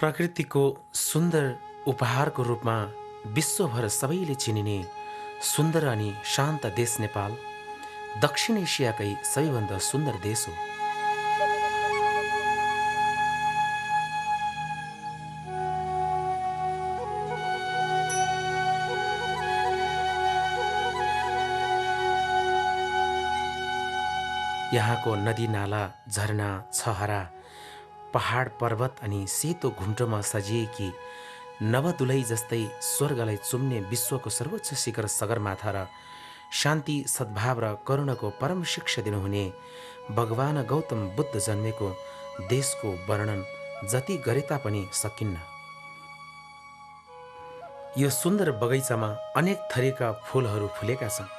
प्रकृतिको सुन्दर उपहारको रूपमा विश्वभर सबैले चिनिने सुन्दर अनि शान्त देश नेपाल दक्षिण एसियाकै सबैभन्दा सुन्दर देश हो। यहाँको नदी नाला, झरना, छहरा, पहाड पर्वत अनि सेतो घुम्टोमा सजिएकी नवदुलै जस्तै स्वर्गलाई चुम्ने विश्वको सर्वोच्च शिखर सगरमाथा र शान्ति, सद्भाव र करुणाको परम शिक्षा दिनुहुने भगवान गौतम बुद्ध जन्मेको देशको वर्णन जति गरे तापनि सकिन्न। यो सुन्दर बगैँचामा अनेक थरीका फूलहरू फुलेका छन्,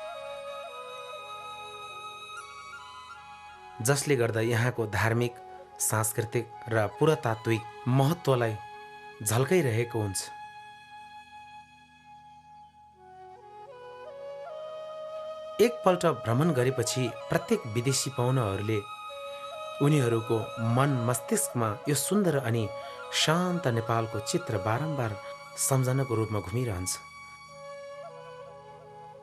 जसले गर्दा यहाँको धार्मिक, सांस्कृतिक र पुरातात्विक महत्त्वलाई झल्काइरहेको हुन्छ। एकपल्ट भ्रमण गरेपछि प्रत्येक विदेशी पाहुनाहरूले उनीहरूको मन मस्तिष्कमा यो सुन्दर अनि शान्त नेपालको चित्र बारम्बार सम्झनाको रूपमा घुमिरहन्छ।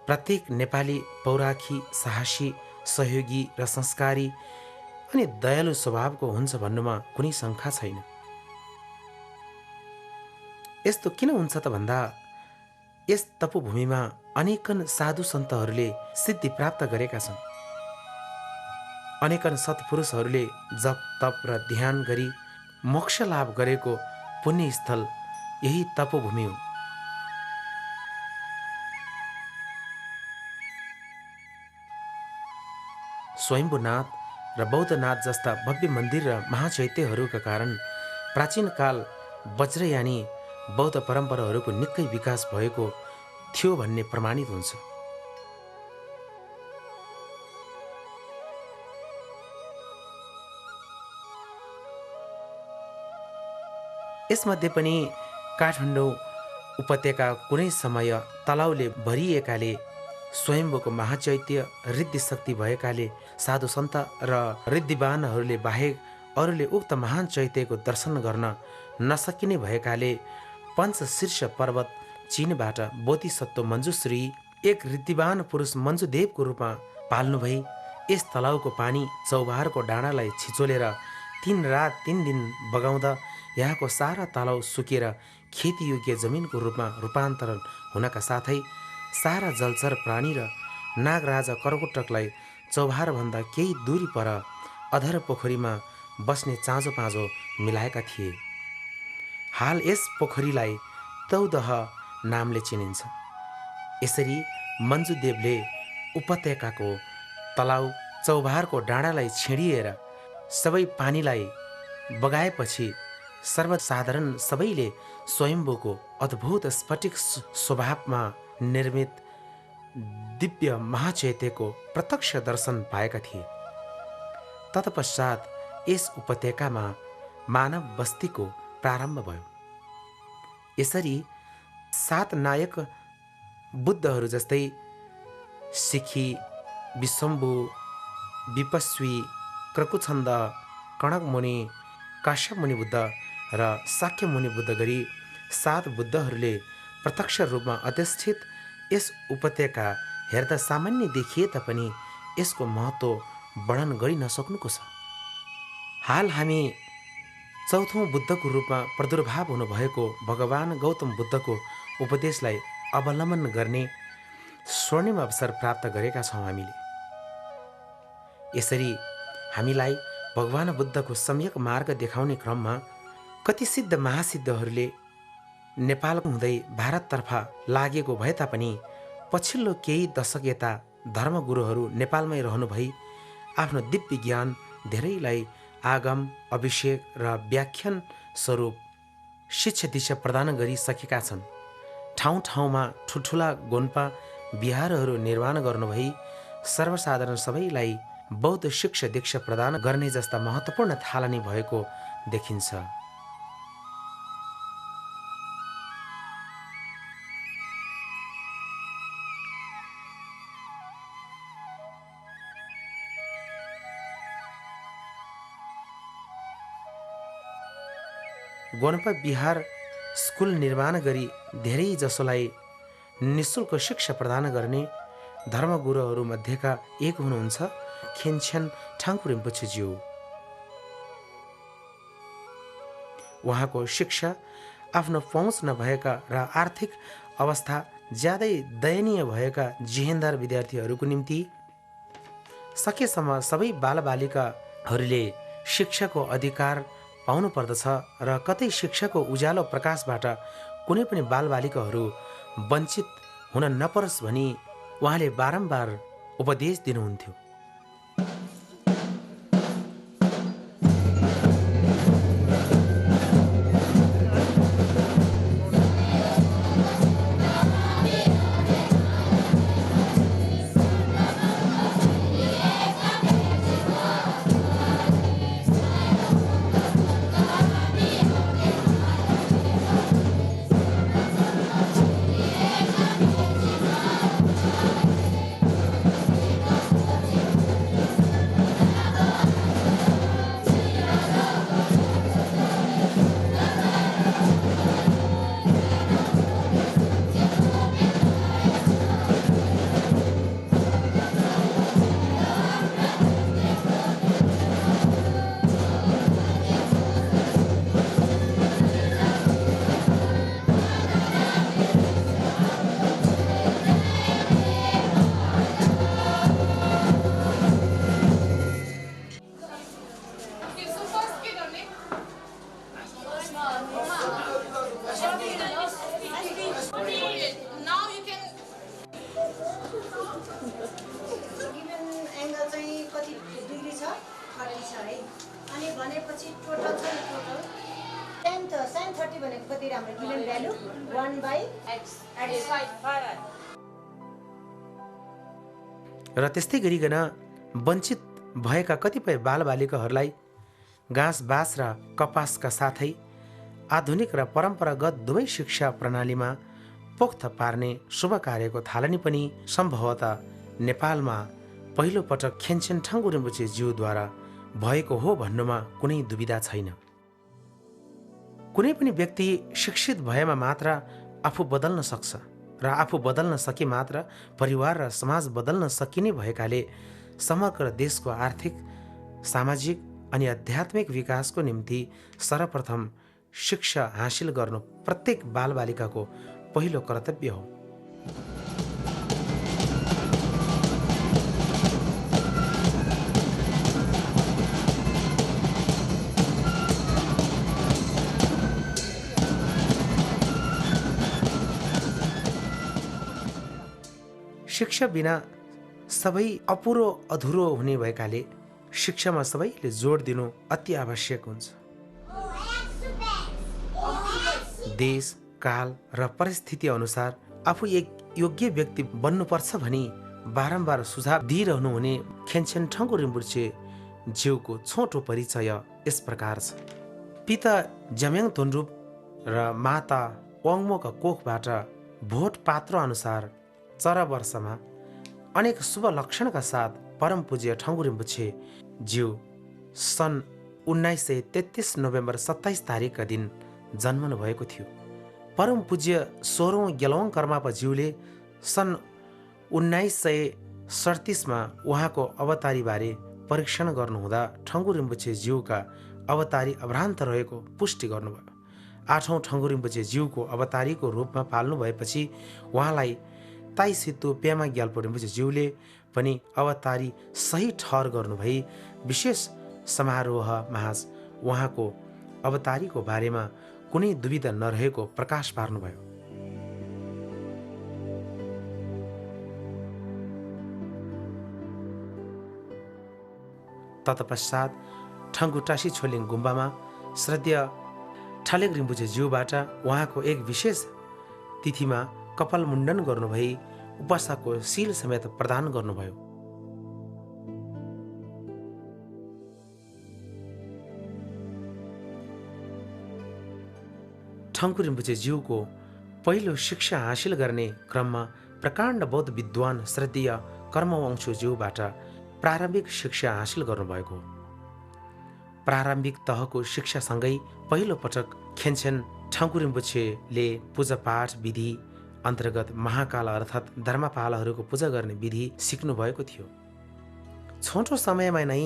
प्रत्येक नेपाली पौराखी, साहसी, सहयोगी र संस्कारी अनि दयालु स्वभावको हुन्छ भन्नुमा कुनै शङ्का छैन। यस्तो किन हुन्छ त भन्दा यस तपोभूमिमा अनेकन साधु सन्तहरूले सिद्धि प्राप्त गरेका छन्। अनेकन सत्पुरुषहरूले जप तप र ध्यान गरी मोक्ष लाभ गरेको पुण्यस्थल यही तपोभूमि हो। स्वयम्भूनाथ र बौद्धनाथ जस्ता भव्य मन्दिर र महाचैत्यहरूका कारण प्राचीन काल वज्रयानी बौद्ध परम्पराहरूको निकै विकास भएको थियो भन्ने प्रमाणित हुन्छ। यसमध्ये पनि काठमाडौँ उपत्यका कुनै समय तलाउले भरिएकाले, स्वयम्भूको महाचैत्य रिद्धि शक्ति भएकाले साधु सन्त र रिद्धिवानहरूले बाहेक अरूले उक्त महान चैत्यको दर्शन गर्न नसकिने भएकाले पञ्चशीर्ष पर्वत चीनबाट बोधिसत्व मञ्जुश्री एक रिद्धिवान पुरुष मञ्जुदेवको रूपमा पाल्नुभई यस तलाउको पानी चौबारको डाँडालाई छिचोलेर 3 रात 3 दिन बगाउँदा यहाँको सारा तलाउ सुकेर खेतीयोग्य जमिनको रूपमा रूपान्तरण हुनका साथै सारा जलचर प्राणी र नागराजा करकोटकलाई चौबारभन्दा केही दूरी पर अधर पोखरीमा बस्ने चाँजो पाँजो मिलाएका थिए। हाल यस पोखरीलाई तौदह नामले चिनिन्छ। यसरी मञ्जुदेवले उपत्यकाको तलाउ चौबारको डाँडालाई छिडिएर सबै पानीलाई बगाएपछि सर्वसाधारण सबैले स्वयम्भूको अद्भुत स्फटिक स्वभावमा निर्मित दिव्य महाचैत्यको प्रत्यक्ष दर्शन पाएका थिए। तत्पश्चात यस उपत्यकामा मानव बस्तीको प्रारम्भ भयो। यसरी 7 नायक बुद्धहरू जस्तै सिखी, विशम्भु, विपस्वी, क्रकुछन्द, कणक मुनि, काश्यप मुनि बुद्ध र शाक्य मुनि बुद्ध गरी 7 बुद्धहरूले प्रत्यक्ष रूपमा अधिष्ठित यस उपत्यका हेर्दा सामान्य देखिए तापनि यसको महत्त्व वर्णन गरि नसक्नुको छ। हाल हामी चौथौँ बुद्धको रूपमा प्रादुर्भाव हुनुभएको भगवान गौतम बुद्धको उपदेशलाई अवलम्बन गर्ने स्वर्णिम अवसर प्राप्त गरेका छौँ हामीले। यसरी हामीलाई भगवान बुद्धको सम्यक मार्ग देखाउने क्रममा कति सिद्ध महासिद्धहरूले नेपाल हुँदै भारततर्फ लागेको भए तापनि पछिल्लो केही दशक यता धर्मगुरुहरू नेपालमै रहनुभई आफ्नो दिव्य ज्ञान धेरैलाई आगम, अभिषेक र व्याख्यान स्वरूप शिक्षा दीक्षा प्रदान गरिसकेका छन्। ठाउँ ठाउँमा ठुल्ठुला गोन्पा विहारहरू निर्माण गर्नुभई सर्वसाधारण सबैलाई बौद्ध शिक्षा दीक्षा प्रदान गर्ने जस्ता महत्त्वपूर्ण थालनी भएको देखिन्छ। गोन्पा विहार स्कुल निर्माण गरी धेरै जसोलाई निःशुल्क शिक्षा प्रदान गर्ने धर्मगुरुहरूमध्येका एक हुनुहुन्छ खेन्छेन ठाङ्गु रिम्पोछेज्यू। उहाँको शिक्षा आफ्नो पहुँच नभएका र आर्थिक अवस्था ज्यादै दयनीय भएका जिहेन्दार विद्यार्थीहरूको निम्ति सकेसम्म सबै बालबालिकाहरूले शिक्षाको अधिकार पाउनुपर्दछ र कतै शिक्षाको उज्यालो प्रकाशबाट कुनै पनि बालबालिकाहरू वञ्चित हुन नपरोस् भनी उहाँले बारम्बार उपदेश दिनुहुन्थ्यो। र त्यस्तै गरिकन वञ्चित भएका कतिपय बालबालिकाहरूलाई घाँस बाँस र कपासका साथै आधुनिक र परम्परागत दुवै शिक्षा प्रणालीमा पोख्त पार्ने शुभ कार्यको थालनी पनि सम्भवतः नेपालमा पहिलो पटक खेन्छेन ठाङ्गु रिम्पोछे ज्यूद्वारा भएको हो भन्नुमा कुनै दुविधा छैन। कुनै पनि व्यक्ति शिक्षित भएमा मात्र आफू बदल्न सक्छ र आफू बदल्न सके मात्र परिवार र समाज बदल्न सकिने भएकाले समग्र देशको आर्थिक, सामाजिक अनि आध्यात्मिक विकासको निम्ति सर्वप्रथम शिक्षा हासिल गर्नु प्रत्येक बालबालिकाको पहिलो कर्तव्य हो। शिक्षा बिना सबै अपुरो अधुरो हुने भएकाले शिक्षामा सबैले जोड दिनु अति आवश्यक हुन्छ। देश, काल र परिस्थिति अनुसार आफू एक योग्य व्यक्ति बन्नुपर्छ भनी बारम्बार सुझाव दिइरहनु हुने खेन्छेन ठाङ्गु रिम्पोछे ज्यूको छोटो परिचय यस प्रकार छ। पिता जम्याङ तोन्रुप र माता वाङ्मोका कोखबाट भोट पात्र अनुसार चरा वर्षमा अनेक शुभ लक्षणका साथ परम पूज्य ठाङ्गु रिम्पोछे ज्यू सन् 1933 नोभेम्बर 27 तारिकका दिन जन्मनु भएको थियो। परम पूज्य 16औं गेलौं कर्मापा ज्यूले सन् 1937मा उहाँको अवतारीबारे परीक्षण गर्नुहुँदा ठाङ्गु रिम्पोछे ज्यूका अवतारी अभ्रान्त रहेको पुष्टि गर्नुभयो। 8औं ठाङ्गु रिम्पोछे ज्यूको अवतारीको रूपमा पाल्नु भएपछि उहाँलाई ताई सित्तु पेमा ग्याल्पो रिम्पोछे ज्यूले पनि अवतारी सही ठहर गर्नुभई विशेष समारोह महाज उहाँको अवतारीको बारेमा कुनै दुविधा नरहेको प्रकाश पार्नुभयो। तत्पश्चात ठङ्गु टासी छोलिङ गुम्बामा श्रद्धेय ठलेक रिम्पोछे ज्यूबाट उहाँको एक विशेष तिथिमा कपाल मुण्डन गर्नुभई उपासाको सील समेत प्रदान गर्नुभयो। ठाङ्गु रिम्पोछे ज्यूको पहिलो शिक्षा हासिल गर्ने क्रममा प्रकाण्ड बौद्ध विद्वान श्रद्धेय कर्मवंशु ज्यूबाट प्रारम्भिक शिक्षा हासिल गर्नुभएको हो। प्रारम्भिक तहको शिक्षासँगै पहिलो पटक खेन्चेन ठङ्गु रिम्पोछेले पूजापाठ विधि अन्तर्गत महाकाल अर्थात् धर्मपालहरूको पूजा गर्ने विधि सिक्नुभएको थियो। छोटो समयमा नै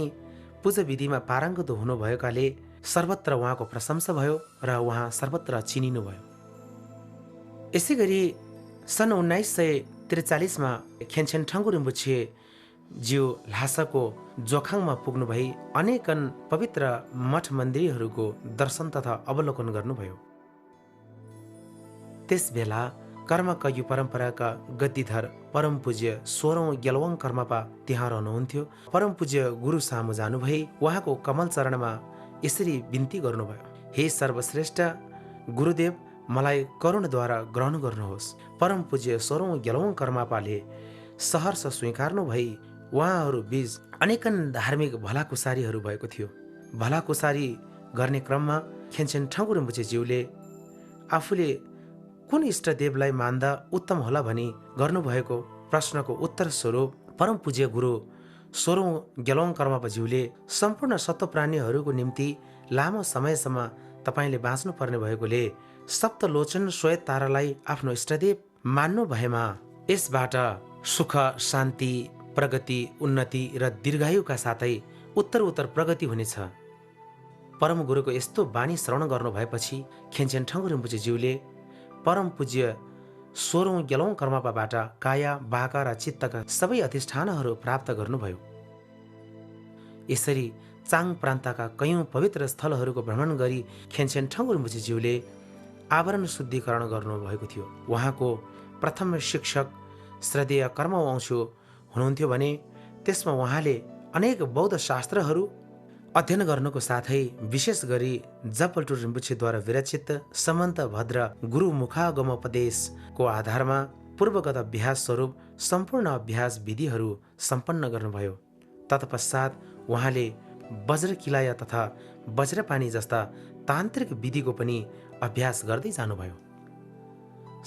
पूजा विधिमा पारङ्गत हुनुभएकाले सर्वत्र उहाँको प्रशंसा भयो र उहाँ सर्वत्र चिनिनुभयो। यसै गरी सन् 1943मा खेन्चेन ठङ्गु रिम्पोछे ज्यू ल्हासाको जोखाङमा पुग्नु भई अनेकन पवित्र मठ मन्दिरहरूको दर्शन तथा अवलोकन गर्नुभयो। त्यस बेला कर्मकयु परम्पराका गद्दीधर परम पूज्य 16औं गेलवाङ कर्मपा त्यहाँ रहनुहुन्थ्यो। परम पूज्य गुरु सामु जानुभई उहाँको कमल चरणमा यसरी बिन्ती गर्नुभयो, हे सर्वश्रेष्ठ गुरुदेव, मलाई करुणद्वारा ग्रहण गर्नुहोस्। परम पूज्य 16औं गेलवाङ कर्मापाले सहर्ष स्वीकार्नु भई उहाँहरू बीच अनेकन धार्मिक भलाकुसारीहरू भएको थियो। भलाकुसारी गर्ने क्रममा खेन्चेन ठङ्गु रिम्पोछेज्यूले आफूले कुन इष्टदेवलाई मान्दा उत्तम होला भनी गर्नुभएको प्रश्नको उत्तर स्वरूप परम पूज्य गुरु 16औं गेलवाङ कर्मापाज्यूले सम्पूर्ण सत्व प्राणीहरूको निम्ति लामो समयसम्म तपाईँले बाँच्नु पर्ने भएकोले सप्तलोचन श्वेत तारालाई आफ्नो इष्टदेव मान्नु भएमा यसबाट सुख, शान्ति, प्रगति, उन्नति र दीर्घायुका साथै उत्तर प्रगति हुनेछ। परम गुरुको यस्तो बानी श्रवण गर्नु भएपछि खेन्चेन ठङ्गु रिम्पोछेज्यूले परम पूज्य 16औं गेलवाङ कर्मापाबाट काया, बाका र चित्तका सबै अधिष्ठानहरू प्राप्त गर्नुभयो। यसरी चाङ प्रान्तका कयौं पवित्र स्थलहरूको भ्रमण गरी खेन्चेन ठङ्गु रिम्पोछेज्यूले आवरण शुद्धिकरण गर्नुभएको थियो। उहाँको प्रथम शिक्षक श्रद्धेय कर्मवंशु हुनुहुन्थ्यो भने त्यसमा उहाँले अनेक बौद्ध शास्त्रहरू अध्ययन गर्नुको साथै विशेष गरी जपल्टु रिम्पोछेद्वारा विरचित समन्त भद्र गुरु मुखागमोपदेशको आधारमा पूर्वगत अभ्यास स्वरूप सम्पूर्ण अभ्यास विधिहरू सम्पन्न गर्नुभयो। तत्पश्चात उहाँले वज्रकिलाय तथा वज्रपानी जस्ता तान्त्रिक विधिको पनि अभ्यास गर्दै जानुभयो।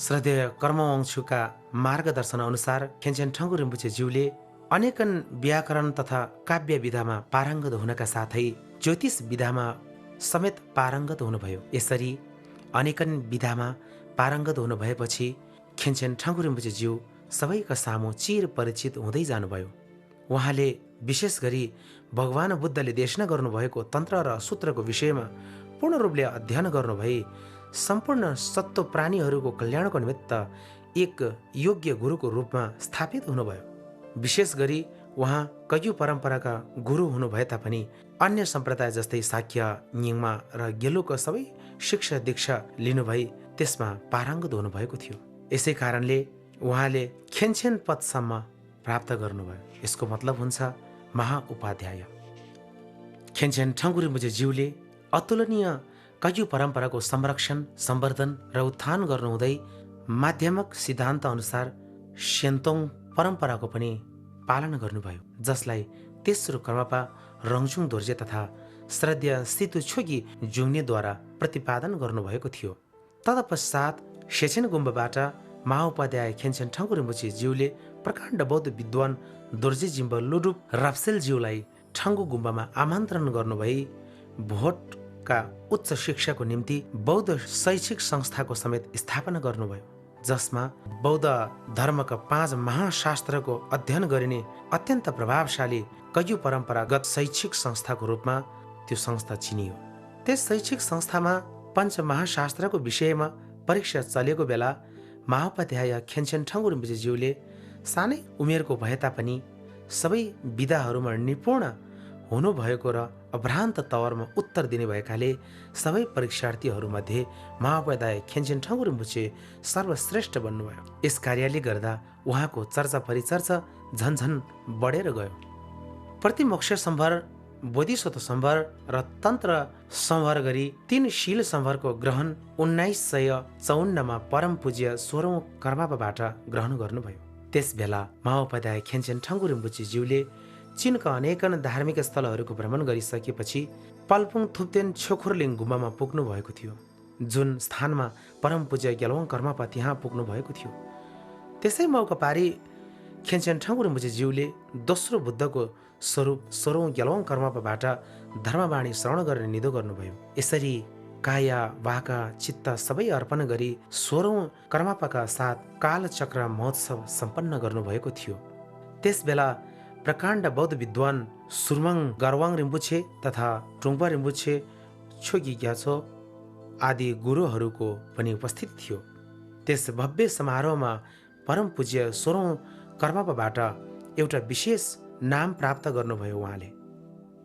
श्रद्धेय कर्मवंशुका मार्गदर्शन अनुसार खेन्चेन ठङ्गु रिम्पोछेज्यूले अनेकन व्याकरण तथा काव्य विधामा पारङ्गत हुनका साथै ज्योतिष विधामा समेत पारङ्गत हुनुभयो। यसरी अनेकन विधामा पारङ्गत हुनु भएपछि खेन्चेन ठङ्गु रिम्पोछेज्यू सबैका सामु चिर परिचित हुँदै जानुभयो। उहाँले विशेष गरी भगवान बुद्धले देशना गर्नुभएको तन्त्र र सूत्रको विषयमा पूर्ण रूपले अध्ययन गर्नुभई सम्पूर्ण सत्व प्राणीहरूको कल्याणको निमित्त एक योग्य गुरुको रूपमा स्थापित हुनुभयो। विशेष गरी उहाँ कयु परम्पराका गुरु हुनु भए तापनि अन्य सम्प्रदाय जस्तै शाक्य, न्यिङमा र गेलुको सबै शिक्षा दीक्षा लिनुभई त्यसमा पारङ्गत हुनुभएको थियो। यसै कारणले उहाँले खेन्चेन पदसम्म प्राप्त गर्नुभयो। यसको मतलब हुन्छ महाउपाध्याय। खेन्चेन ठङ्गु रिम्पोछेज्यूले अतुलनीय कयु परम्पराको संरक्षण, सम्वर्धन र उत्थान गर्नुहुँदै माध्यमिक सिद्धान्त अनुसार सेन्तोङ परम्पराको पनि पालना गर्नुभयो, जसलाई तेस्रो कर्मपा रङजुङ दोर्जे तथा श्रद्धेय सितु छोगी जुङ्नेद्वारा प्रतिपादन गर्नुभएको थियो। तत्पश्चात सेचेन गुम्बाबाट महाउपाध्याय खेन्चेन ठङ्गु रिम्पोछेज्यूले प्रकाण्ड बौद्ध विद्वान दोर्जे जिम्ब लुडुप राप्सेलज्यूलाई ठङ्गु गुम्बामा आमन्त्रण गर्नुभई भोटका उच्च शिक्षाको निम्ति बौद्ध शैक्षिक संस्थाको समेत स्थापना गर्नुभयो, जसमा बौद्ध धर्मका 5 महाशास्त्रको अध्ययन गरिने अत्यन्त प्रभावशाली कयु परम्परागत शैक्षिक संस्थाको रूपमा त्यो संस्था चिनियो। त्यस शैक्षिक संस्थामा पञ्च महाशास्त्रको विषयमा परीक्षा चलेको बेला महाउपाध्याय खेन्चेन ठङ्गु रिम्पोछेज्यूले सानै उमेरको भए तापनि सबै विधाहरूमा निपुण हुनुभएको र अभ्रान्त तवरमा उत्तर दिने भएकाले सबै परीक्षार्थीहरूमध्ये महाउपाध्याय खेन्चेन ठङ्गु रिम्पोछे सर्वश्रेष्ठ बन्नुभयो। यस कार्यले गर्दा उहाँको चर्चा परिचर्चा झन्झन बढेर गयो। प्रतिमोक्ष सम्भर, बोधिसत्व सम्भर र तन्त्र सम्भर गरी 3 शील सम्भरको ग्रहण 1954मा परम पूज्य 16औं कर्मापाबाट ग्रहण गर्नुभयो। त्यस बेला महाउपाध्याय खेन्चेन ठङ्गु रिम्पोछेज्यूले चीनका अनेकन धार्मिक स्थलहरूको भ्रमण गरिसकेपछि पल्पुङ थुप्तेन छोखुरलिङ गुम्बामा पुग्नु भएको थियो, जुन स्थानमा परम पूज्य गेलवाङ कर्मापा त्यहाँ पुग्नु भएको थियो। त्यसै मौका पारी खेन्चेन ठङ्गु रिम्पोछेज्यूले दोस्रो बुद्धको स्वरूप 16औं गेलौं कर्मबाट धर्मवाणी श्रवण गरेर निधो गर्नुभयो। यसरी काया वाका चित्त सबै अर्पण गरी 16औं कर्मपाका साथ कालचक्र महोत्सव सम्पन्न गर्नुभएको थियो। त्यस बेला प्रकाण्ड बौद्ध विद्वान सुरमङ गरवाङ रिम्पुछे तथा ट्रुङ्पा रिम्पुछे छोगी ग्याछो आदि गुरुहरूको पनि उपस्थित थियो। त्यस भव्य समारोहमा परम पूज्य 16औं कर्मपाबाट एउटा विशेष नाम प्राप्त गर्नुभयो उहाँले।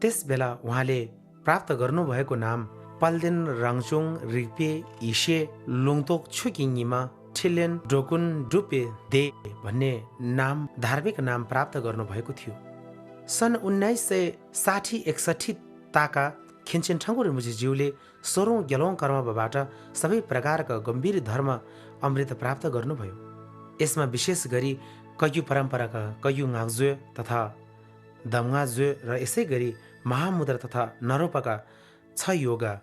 त्यस बेला उहाँले प्राप्त गर्नुभएको नाम पल्देन राङचुङ रिग्पे इसे लुङतोक छुकिङीमा ठिलेन डोकुन डुपे दे भन्ने नाम धार्मिक नाम प्राप्त गर्नुभएको थियो। सन् 1960-61 ताका खिन्चेन ठङ्गु रिम्पोछेज्यूले 16औं गेलौं कर्मबाट सबै प्रकारका गम्भीर धर्म अमृत प्राप्त गर्नुभयो। यसमा विशेष गरी कयु परम्पराका कयु ङाग्जो तथा दमगाजो र यसै गरी महामुद्रा तथा नरोपाका 6 योगा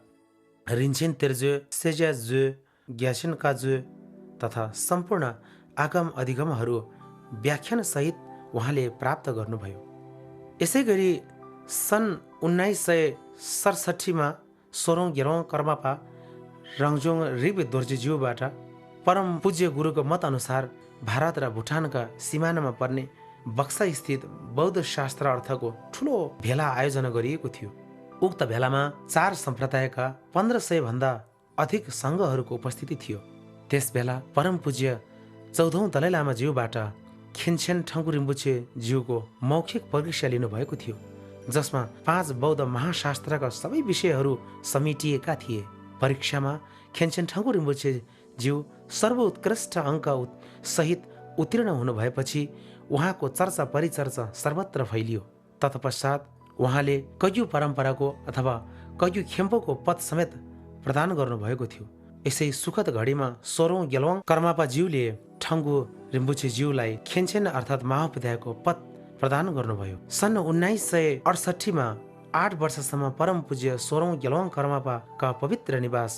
रिन्चेन तेर्जो सेज्याजो ग्यासेनकाजो तथा सम्पूर्ण आगम अधिगमहरू व्याख्यानसहित उहाँले प्राप्त गर्नुभयो। यसै गरी सन् 1967 मा 16औं गेलौं कर्मपा रङजोङ रिबे दोर्जेज्यूबाट परम पूज्य गुरुको मत अनुसार भारत र भुटानका सिमानामा पर्ने बक्सा स्थित बौद्ध शास्त्र अर्थको ठुलो भेला आयोजना गरिएको थियो। उक्त भेलामा 4 सम्प्रदायका 1500 भन्दा अधिक सङ्घहरूको उपस्थिति थियो। त्यस बेला परम पूज्य 14औं दलाई लामा ज्यूबाट खिन्चेन ठङ्गु रिम्पोछे ज्यूको मौखिक परीक्षा लिनुभएको थियो, जसमा 5 बौद्ध महाशास्त्रका सबै विषयहरू समेटिएका थिए। परीक्षामा खिन्चेन ठङ्गु रिम्पोछे ज्यू सर्वोत्कृष्ट अङ्क सहित उत्तीर्ण हुनुभएपछि उहाँको चर्चा परिचर्चा सर्वत्र फैलियो। तत्पश्चात उहाँले कयु परम्पराको अथवा कयु खेम्पोको पद समेत प्रदान गर्नुभएको थियो। यसै सुखद घडीमा 16औं गेलौं कर्मापा ज्यूले ठङ्गु रिम्पोछे ज्यूलाई खिन्चेन अर्थात् महाविद्याको पद प्रदान गर्नुभयो। सन् 1968 मा 8 वर्षसम्म परम पूज्य 16औं गेलौं कर्मापाका पवित्र निवास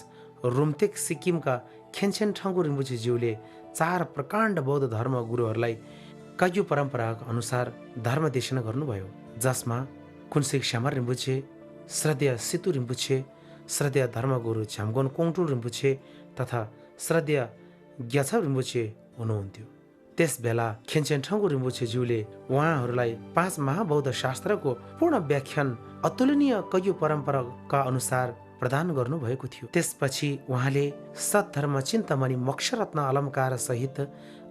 रुम्तेक सिक्किमका खिन्चेन ठङ्गु रिम्पोछे ज्यूले 4 प्रकाण्ड बौद्ध धर्म गुरुहरूलाई कयु परम्पराका अनुसार धर्म देशना गर्नुभयो, जसमा कुन्सिक श्यामर रिम्पोछे, श्रद्धेय सितु रिम्पोछे, श्रद्धेय धर्मगुरु छ्यामगोन कोङटुल रिम्पोछे तथा श्रद्धेय ग्याछाप रिम्पोछे हुनुहुन्थ्यो। त्यस बेला खिन्चेन ठङ्गु रिम्पोछे ज्यूले उहाँहरूलाई 5 महाबौद्ध शास्त्रको पूर्ण व्याख्यान अतुलनीय कयु परम्पराका अनुसार प्रदान गर्नुभएको थियो। त्यसपछि उहाँले सद्धर्म चिन्तामणि मोक्षरत्न अलङ्कार सहित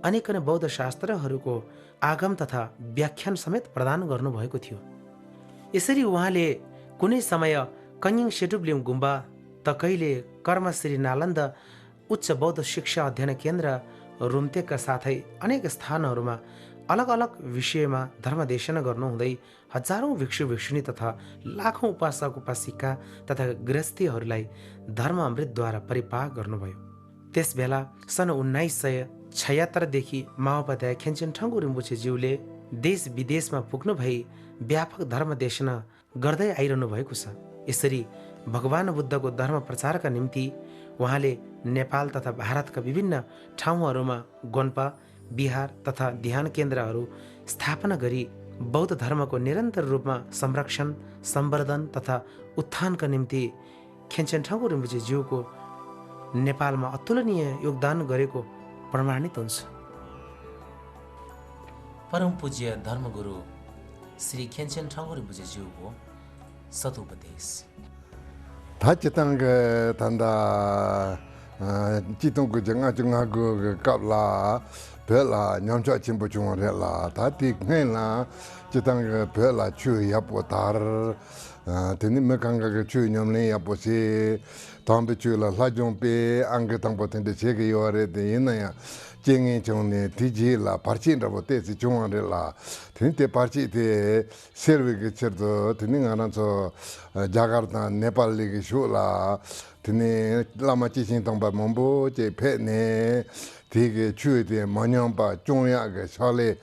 अनेक बौद्ध शास्त्रहरूको आगम तथा व्याख्यान समेत प्रदान गर्नुभएको थियो। यसरी उहाँले कुनै समय कन्यिङ सेटुब्लिम गुम्बा त कहिले कर्मश्री नालन्द उच्च बौद्ध शिक्षा अध्ययन केन्द्र रुम्तेकका साथै अनेक स्थानहरूमा अलग अलग विषयमा धर्मदेशना गर्नुहुँदै हजारौं भिक्षु भिक्षुणी तथा लाखौं उपासक उपासिका तथा गृहस्थीहरूलाई धर्म अमृतद्वारा परिपाक गर्नुभयो। त्यस बेला सन् 1976 देखि महाउपाध्याय खिन्चेन ठङ्गु रिम्पोछे ज्यूले देश विदेशमा पुग्नु भई व्यापक धर्म देशना गर्दै आइरहनु भएको छ। यसरी भगवान बुद्धको धर्म प्रचारका निम्ति उहाँले नेपाल तथा भारतका विभिन्न ठाउँहरूमा गोन्पा बिहार तथा ध्यान केन्द्रहरू स्थापना गरी बौद्ध धर्मको निरन्तर रूपमा संरक्षण सम्वर्धन तथा उत्थानका निम्ति खिन्चेन ठङ्गु रिम्पोछे ज्यूको नेपालमा अतुलनीय योगदान गरेको प्रमाणित हुन्छ। परम पूज्य धर्मगुरु श्री खिन्चेन ठङ्गु रिम्पोछे ज्यूको सतुपदेश थाचितंग तंदा चितों को जंगा को कपला पहला न्यामचा चिंपो चुंगरेला थाती नेला चितंग पहला चु यापोतार तेनी मेकांगा के चु न्यामले यापोसे तांबे चुला लाजों पे अंगे तंपो तेंदे चेगे योरे दे इनया चेंगे चोने तिजीला पार्चिन रबोते से चुंगरेला तेनी ते पार्ची ते सर्वे के चरदो तेनी गानाचो जाकार्ता नेपाल लिगे शुला तेनी लामा चिसिन तंबा mombo चे फेने 되게 추에 마냥바 종야게 살에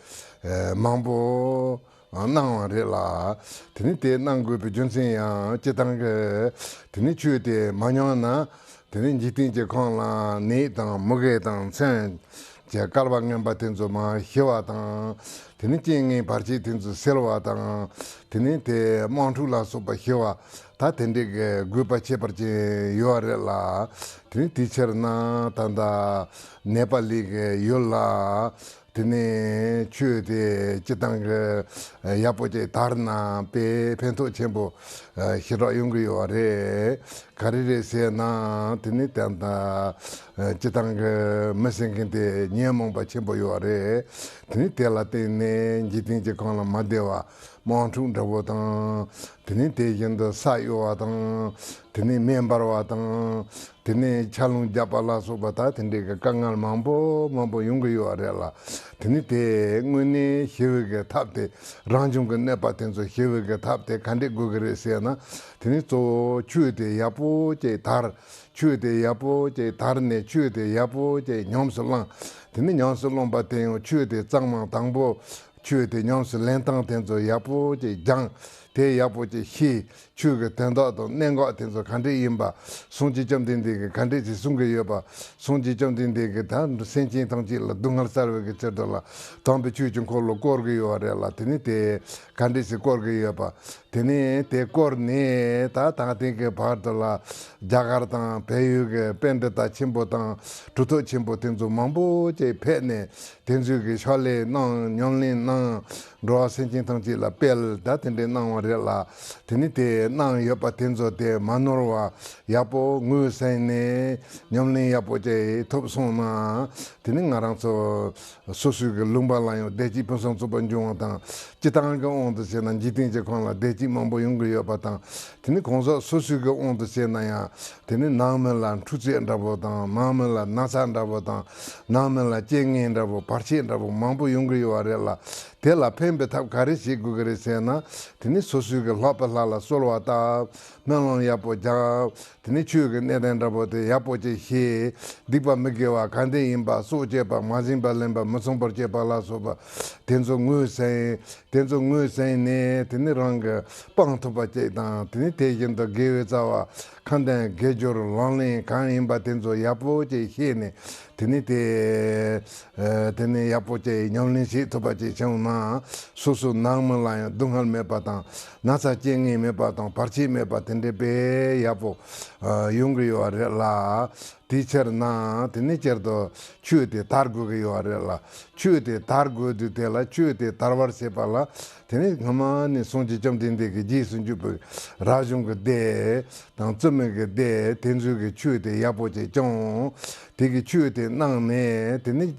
망보 나와래라 드니테 난고비 존생야 제당게 드니 추에 마냥나 드니 지팅제 콘라 네당 먹게당 산 제 깔방년 바텐조 마 히와당 드니 징이 바르지 텐조 셀와당 드니 데 몬툴라 소바 히와 다 텐데게 구바체 바르지 요아레라 드니 티처나 단다 네팔리게 요라 드니 추데 지당게 야포제 다르나 페 펜토 쳔보 히로 용기 요아레 가리레세나 드니 단다 지당게 메생긴데 니아몽바 쳔보 요아레 드니 텔라테네 지팅제 콘라 마데와 몬퉁 더보당 드니 대견도 사요와당 드니 멤버와당 드니 찰롱 잡발라소바타 드니 강갈 mambo 용거요 아래라 드니 대 응은이 희외게 탑대 랑중거 내바텐서 희외게 탑대 간데 고그레세나 드니 또 추에대 야보제 달 추에대 야보제 다르네 추에대 야보제 냠슬랑 드니 냠슬랑 바텐 추에대 장망 당보 추에대 냠슬 렌탕 텐서 야보제 장 대야보제 히 추가 된다도 nengo 텐서 간데 임바 송지점 된데 간데 송게 여바 송지점 된데 단 센진 당지라 동할 살게 쩌돌라 담be 추좀 콜로 거게 요아래라 테니테 간데 거게 여바 테니 테 거네 다 다한테 바르돌라 자가르타 배유게 펜데타 침보타 두토 침보 텐조 mambo 제 페네 텐주게 샬레 난 뇽린 난 로아 센진 당지라 벨 다텐데 난 와래라 테니테 난 여바 텐조 데 마노로와 야보 ngu세네 뇽린 야보제 톱소나 테니 나랑서 소수게 lum발라요 데지 퍼선 소번종다 지당가 온드세난 지팅제 콘라 데지 mambo 용거여 바타 테니 공서 소수게 온드세나야 테니 나멜란 투지엔다보다 마멜라 나산다보다 나멜라 쟁인다보 파치엔다보 mambo 용거여 아래라 텔라 펜베탑 가리시 구그레세나 테니 소수게 라팔라라 솔와타 멜론 야포자 테니 추게 네덴다보데 야포제 히 디바 메게와 간데 임바 소제바 마진바 렘바 무송버제 발라소바 텐조 ngu세 테니 랑가 빵토바제 다 테니 테겐도 게웨자와 칸데 게조르 런리 칸임바 텐조 야포제 히네 테니 테니 야포제 뇽린시 토바제 정나 소소 나물라야 동할 메바당 나사 쟁이 메바당 파치 메바텐데 베 야포 용그요 아래라 티처나 티니처도 추데 타르고요 아래라 추데 타르고도 데라 추데 타르버세 발라 테니 가만히 손지 좀 된데게 지순주부 라중게 데 당쯤게 데 텐주게 추데 야보제 좀 되게 추데 나네 테니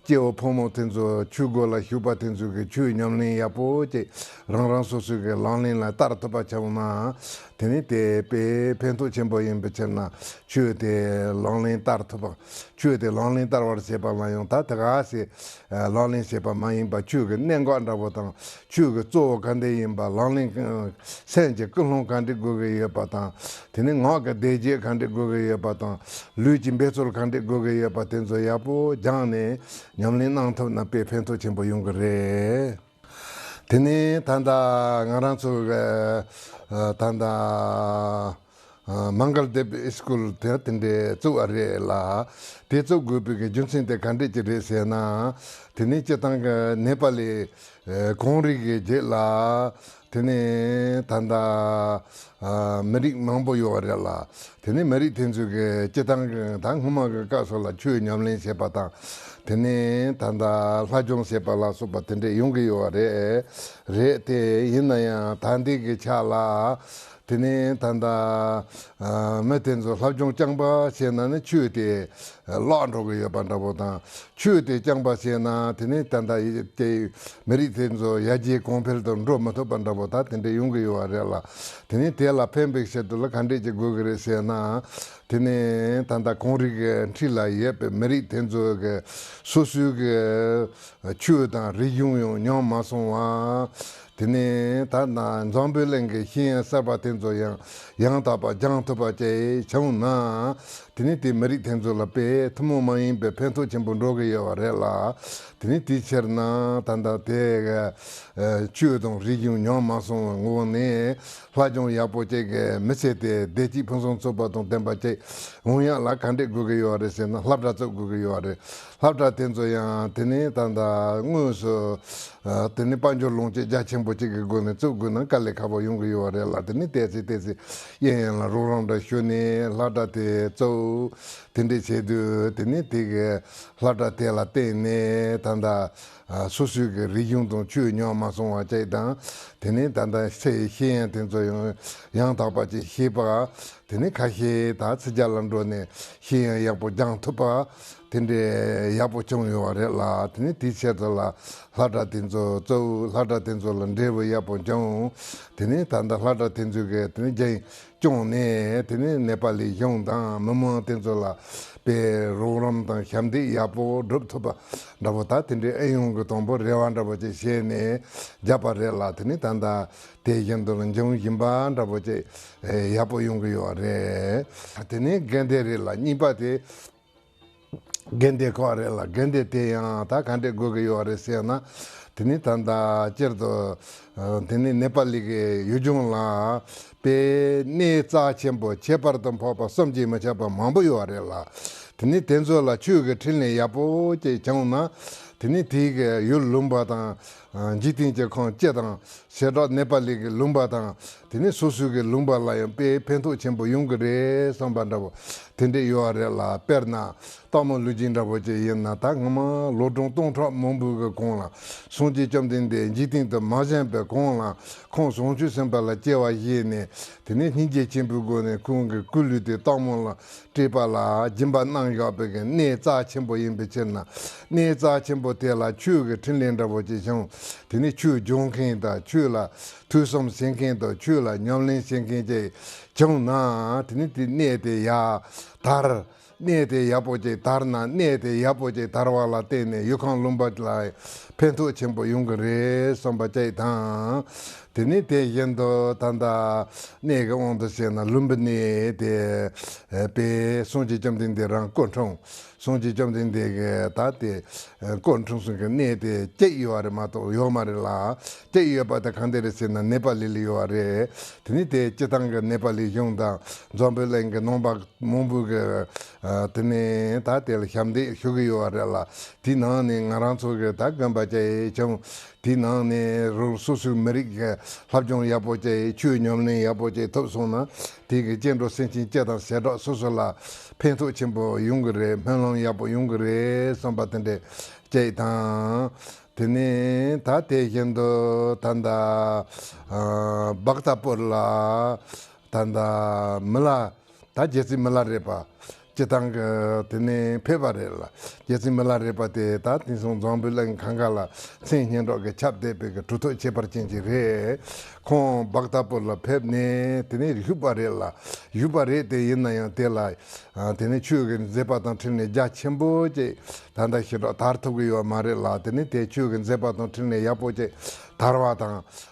제 포모텐조 추고라 휴바텐조게 추념니 야보제 랑랑소스게 랑린라 따르토바차우나 테니테 페 펜토 쳔보임 베체나 추데 랑린 따르토바 추데 랑린 따르버세바마용 타타가시 랑린 세바마임바 추게 nengo안다보다 추게 조 간데임바 랑린 센제 끌롱 간데 고게 예바다 테니 ngok 데제 간데 고게 예바다 루진 베솔 간데 고게 예바텐조 야보 장네 냠린 낭토 나페 펜토 쳔보 용거레 테니 탄다 ngaranso 단다 망갈데 스쿨 때인데 저아래라 대저 그룹에 준신데 간데지레세나 테니체탄가 네팔리 공리게 제라 테니 단다 메리 망보요아래라 테니 메리 텐주게 제당 당후마가 가서라 추념린 세바다 테니 단다 화종 세발라 소바텐데 용기요아래 레테 인나야 단디게 차라 테니 단다 메텐조 화종 장바 세나네 추데 런로게 반다보다 추데 장바 세나 테니 단다 이제 메리텐조 야지 콤펠던 로마토 반다보다 텐데 용기요아래라 테니 텔라 펜백세돌 간데제 고그레세나 테네 단다 공리게 틸라 예페 메리 텐조게 소수게 추다 리용용 냠마송와 테네 단다 잠벨랭게 히야 사바텐조야 양다바 장토바제 정나 테네티 메리 텐조라페 투모마임베 펜토 쳔본로게 요아레라 테네 티처나 단다 테가 추동 리용 냠마송 ngo네 화종 야보제게 메세데 데지 펑송 소바동 템바제 제 오야 라 간데 그게 요아레세나 랍다서 그게 요아레 랍다 텐조야 테네 단다 무서 테네 반조롱제 자침보지 그거는 저거는 깔레 가보 용거 요아레 라드니 테지 예라 로랑다 쇼네 라다테 저 텐데 제드 테네 되게 라다테라 테네 단다 소수의 리용동 주요마송와 제단 테네 단다 세히엔 텐조요 양다바지 히바 테네 카히 다 스잘란도네 히엔 야보 장토바 텐데 야보 정요와레라 테네 티셔들라 하다 텐조 저 하다 텐조 런데버 야보 정 테네 단다 하다 텐조게 테네 제 종네 테네 네팔리 용당 머머 텐조라 베 로람당 샴디 야보 드롭토바 나보다 텐데 에용고 동보 레완다버지 시에네 자바레라 테네 단다 대견도는 정임반다버지 야보 용고 요아레 테네 겐데레라 니바데 겐데 코아레라 겐데 테야 다 간데 고게 요아레세나 테네 단다 제르도 테네 네팔리게 유종라 베 네자 쳔보 제바르던 포바 섬지마 잡아 망보 요아레라 테네 텐조라 추게 틀네 야보 제 정나 테네 디게 율룸바다 지팅제 콘 제당 세다 네팔리게 룸바다 테네 소수게 룸발라요 베 펜토 쳔보 용그레 섬반다보 텐데 요아레라 페르나 타모 루진다보 제 옛나타 ng마 로동 동트라 몽부가 공라 손지 점된데 지팅도 마젠베 공라 콘 손주 셈발라 제와 예네 테네 닌제 쳔부고네 공게 꿀르데 타모라 테발라 짐바낭야베게 네자 쳔보 임베체나 네자 쳔보 테라 추게 틀린다보 제정 테네 추 종켄다 추라 투섬 생켄도 추라 냠린 생켄제 정나 테네 네데야 다르 네데 야보제 다르나 네데 야보제 다르와라 테네 유칸 룸바틀라이 펜토 쳔보 용거레 섬바제다 테네 데yen도 단다 네가 온도세나 룸베네 데베 손지 점된데랑 콘총 손지 점된데게 다데 콘총스게 네데 제이와레 마토 요마레라 제이와바다 칸데레세나 네팔리 요아레 테네 데 제당가 네팔리 용다 좀벨랭게 nom바 몽부게 테네 다텔 샴데 휴게 요아레라 디나네 나란소게 다감바제 좀 디나네 소수 메리게 합종 야보제 추념네 야보제 톱소나 디게 젠도 센친 제다 세도 소소라 펜토 쳔보 용그레 멜론 야보 용그레 섬바텐데 제다 테네 다테겐도 단다 박타폴라 단다 몰라 다 제시 몰라레파 제당가 테네 페바레라 제시 몰라레파테 다 tinson 좀빌랑 강가라 생년도게 찹데베게 투토 제버진지레 콘 박타폴라 페네 테네 휴바레라 유바레데 옛나야 텔라 테네 추게 제바탄 트네 자쳔보제 단다 히로 다르토고요 마레라 테네 테 추게 제바탄 트네 야보제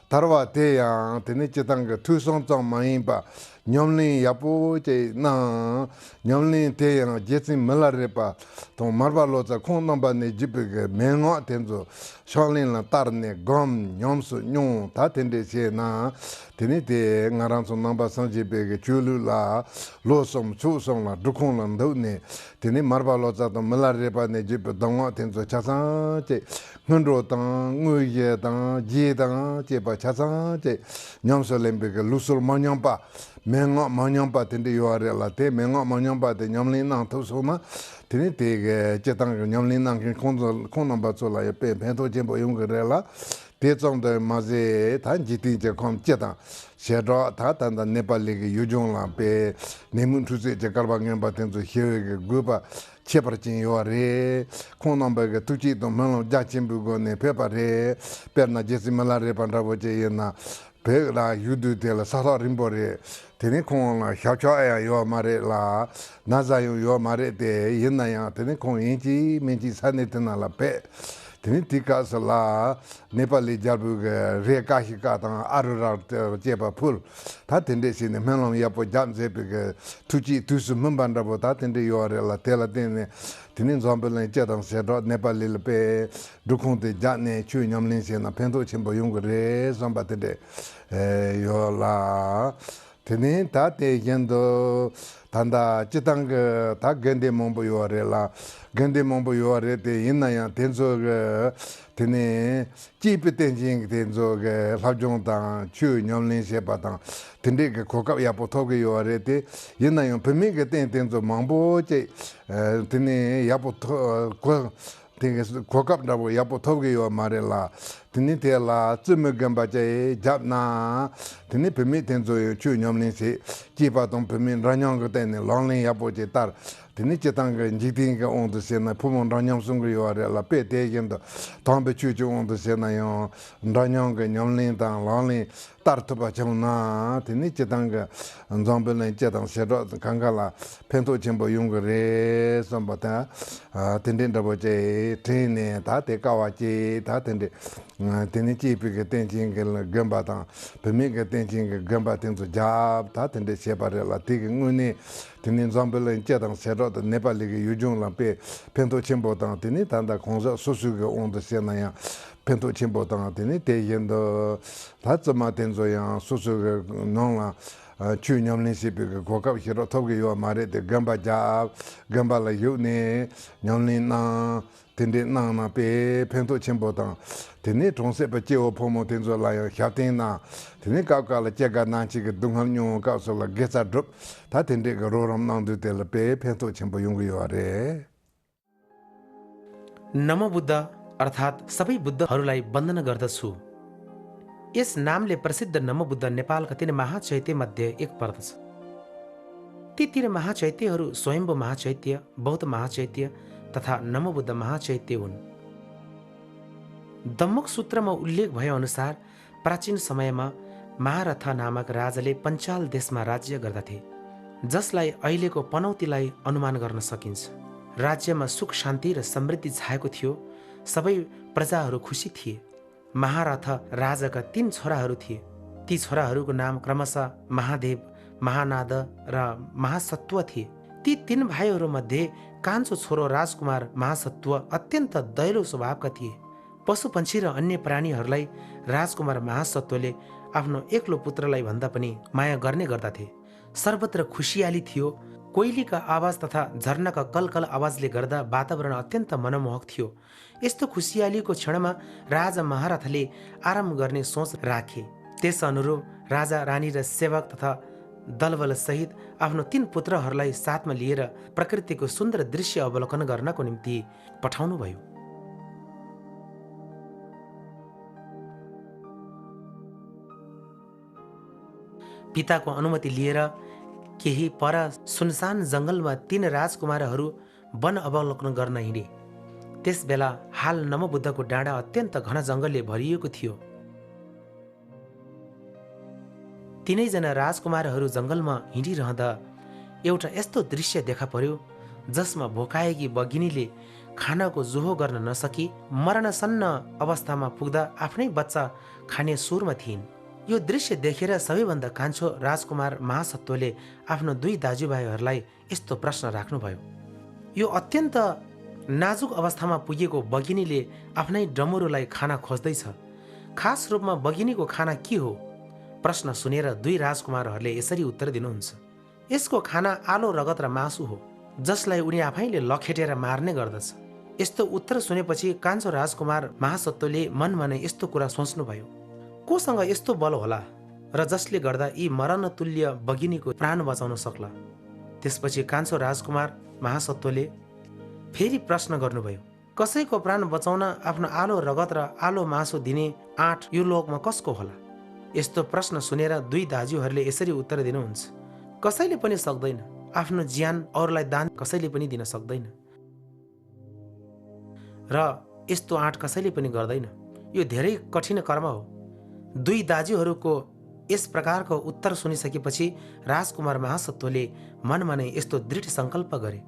다르와테야 테네 제당가 투손점 마임바 냠린 야보제 나 냠린 테야 제신 말라레파 또 마르발로자 콘넘바네 지베게 맹어 텐조 샬린라 따르네 검 냠수 뇽 다텐데세나 테네테 나란소 넘바 산지베게 줄루라 로솜 추솜라 두콘란도네 테네 마르발로자도 말라레파네 지베 동어 텐조 차산제 흔로당 의예당 지당 제바 차산제 냠솔렘베게 루술 마냠바 맹어 마냠바 텐데 요아레라 테 맹어 마냠바데 냠린나 토소나 테네 테게 제당 냠린나 콘nom바솔라 예페 벤토 쳔보 용거레라 대정의 마제 단지티제 컴제다 셰도 다단다 네팔리게 유종라 베 네문투제 제갈방연 바텐조 히에게 구바 체버진 요아레 콘nom바게 투지도 만로 자침부고네 페바레 페르나 제시말라레 반다보제 예나 베라 유두텔 사라 림보레 테네 콘라 샤차야 요마레라 나자요 요마레데 옛나야 테네 콘인지 멘지 사네테나라 베 테네 티카살라 네팔리 자부게 레카히카당 아르라 제바 풀 다텐데시네 멜롬 야포 잠제베게 투지 투스 멘반다보 다텐데 요아레라 텔라테네 테네 좀벨네 제당 세도 네팔리 베 두콘데 자네 추냠린세나 펜토 쳔보 용거레 좀바테데 요라 Tene ta te yendo tanda chitang ta gende mombo yore la gende mombo yore te yinna ya tenzo ge tene jipi tenjing tenzo ge labjong tang chu nyomlin shepa tang tende ge kokap yapo toge yore te yinna ya pimi ge tenzo mambo che tene yapo kokap nabo yapo toge yo mare la tene te la tsume gamba che jab na tene pimi tenzo yo chu nyomlin se jipa tong pimi ranyong ge tene longlin yapo che tar tene chitang ge njikting ge ondo se na pumon ranyong sungu yo are la pe te yendo tongpe chu chu ondo se na yo ranyong ge nyomlin tang longlin tar tupa chong na tene chitang ge nzongpe len chitang se ro kanga la pento chenpo yung ge re sompa ta tene rabo che tene ta te kawa che ta tene tene jipi ge tenjing ge gamba tang pimi ge tenjing ge gamba tenzo jab ta tene shepa re la tiki nguni tene nzongpe len chitang se ro nepali ge yujung la pe pento chenpo tang tene tanda kongza susu ge ondo se na ya pento chenpo tang tene te yendo ta tsama tenzo ya susu ge nong la chu nyamlin sipi ge kokab hiro toge yo mare te gamba jab gamba la yu ne nyamlin na tende nang na pe pento chenpo tang tene tongse pa che o pomo tenzo la ya hyapten na tene kauka la chega na chi ge dunghal nyong kao so la getsa drup ta tende ge roram nang du te la pe pento chenpo yung yo are नमो बुद्ध अर्थात् सबै बुद्धहरूलाई वन्दना गर्दछु। यस नामले प्रसिद्ध नमो बुद्ध नेपालका 3 महाचैत्य मध्ये एक पर्दछ। ती 3 महाचैत्यहरू स्वयम्भू महाचैत्य, बौद्ध महाचैत्य तथा नमो बुद्ध महाचैत्य हुन्। दम्मक सूत्रमा उल्लेख भए अनुसार प्राचीन समयमा महारथ नामक राजाले पञ्चाल देशमा राज्य गर्दथे, जसलाई अहिलेको पनौतीलाई अनुमान गर्न सकिन्छ। राज्यमा सुख शान्ति र समृद्धि छाएको थियो। सबै प्रजाहरू खुसी थिए। महारथ राजाका 3 छोराहरू थिए। ती छोराहरूको नाम क्रमशः महादेव, महानाद र महासत्व थिए। ती 3 भाइहरूमध्ये कान्छो छोरो राजकुमार महासत्व अत्यन्त दयालु स्वभावका थिए। पशुपन्छी र अन्य प्राणीहरूलाई राजकुमार महासत्वले आफ्नो एक्लो पुत्रलाई भन्दा पनि माया गर्ने गर्दथे। सर्वत्र खुसियाली थियो। कोइलीका आवाज तथा झरनाका कलकल आवाजले गर्दा वातावरण अत्यन्त मनमोहक थियो। यस्तो खुसियालीको क्षणमा राजा महारथले आराम गर्ने सोच राखे। त्यस अनुरूप राजा रानी र सेवक तथा दलबल सहित आफ्नो 3 पुत्रहरूलाई साथमा लिएर प्रकृतिको सुन्दर दृश्य अवलोकन गर्नको निम्ति पठाउनु भयो। पिताको अनुमति लिएर केही पर सुनसान जङ्गलमा 3 राजकुमारहरू वन अवलोकन गर्न हिँडे। त्यस बेला हाल नमो बुद्धको डाँडा अत्यन्त घना जङ्गलले भरिएको थियो। तीनैजना राजकुमारहरू जङ्गलमा हिँडिरहँदा एउटा यस्तो दृश्य देखा पर्यो जसमा भोकाएकी बघिनीले खानाको जोहो गर्न नसकी मरणसन्न अवस्थामा पुग्दा आफ्नै बच्चा खाने सुरमा थिइन्। यो दृश्य देखेर सबैभन्दा कान्छो राजकुमार महासत्वले आफ्नो 2 दाजुभाइहरूलाई यस्तो प्रश्न राख्नुभयो। यो अत्यन्त नाजुक अवस्थामा पुगेको बघिनीले आफ्नै डमरुलाई खाना खोज्दैछ। खास रूपमा बघिनीको खाना के हो? प्रश्न सुनेर 2 राजकुमारहरूले यसरी उत्तर दिनुहुन्छ। यसको खाना आलो रगत र मासु हो, जसलाई उनी आफैले लखेटेर मार्ने गर्दछ। यस्तो उत्तर सुनेपछि कान्छो राजकुमार महासत्वले मनमा नै यस्तो कुरा सोच्नुभयो, कोसँग यस्तो बल होला र जसले गर्दा यी मरणतुल्य बघिनीको प्राण बचाउन सक्ला। त्यसपछि कान्छो राजकुमार महासत्वले फेरि प्रश्न गर्नुभयो, कसैको प्राण बचाउन आफ्नो आलो रगत र आलो मासु दिने आँट यो लोकमा कसको होला? यस्तो प्रश्न सुनेर 2 दाजुहरूले यसरी उत्तर दिनुहुन्छ, कसैले पनि सक्दैन। आफ्नो ज्यान अरूलाई दान कसैले पनि दिन सक्दैन र यस्तो आँट कसैले पनि गर्दैन। यो धेरै कठिन कर्म हो। 2 दाजुहरूको यस प्रकारको उत्तर सुनिसकेपछि राजकुमार महासत्वले मनमा नै यस्तो दृढ सङ्कल्प गरे,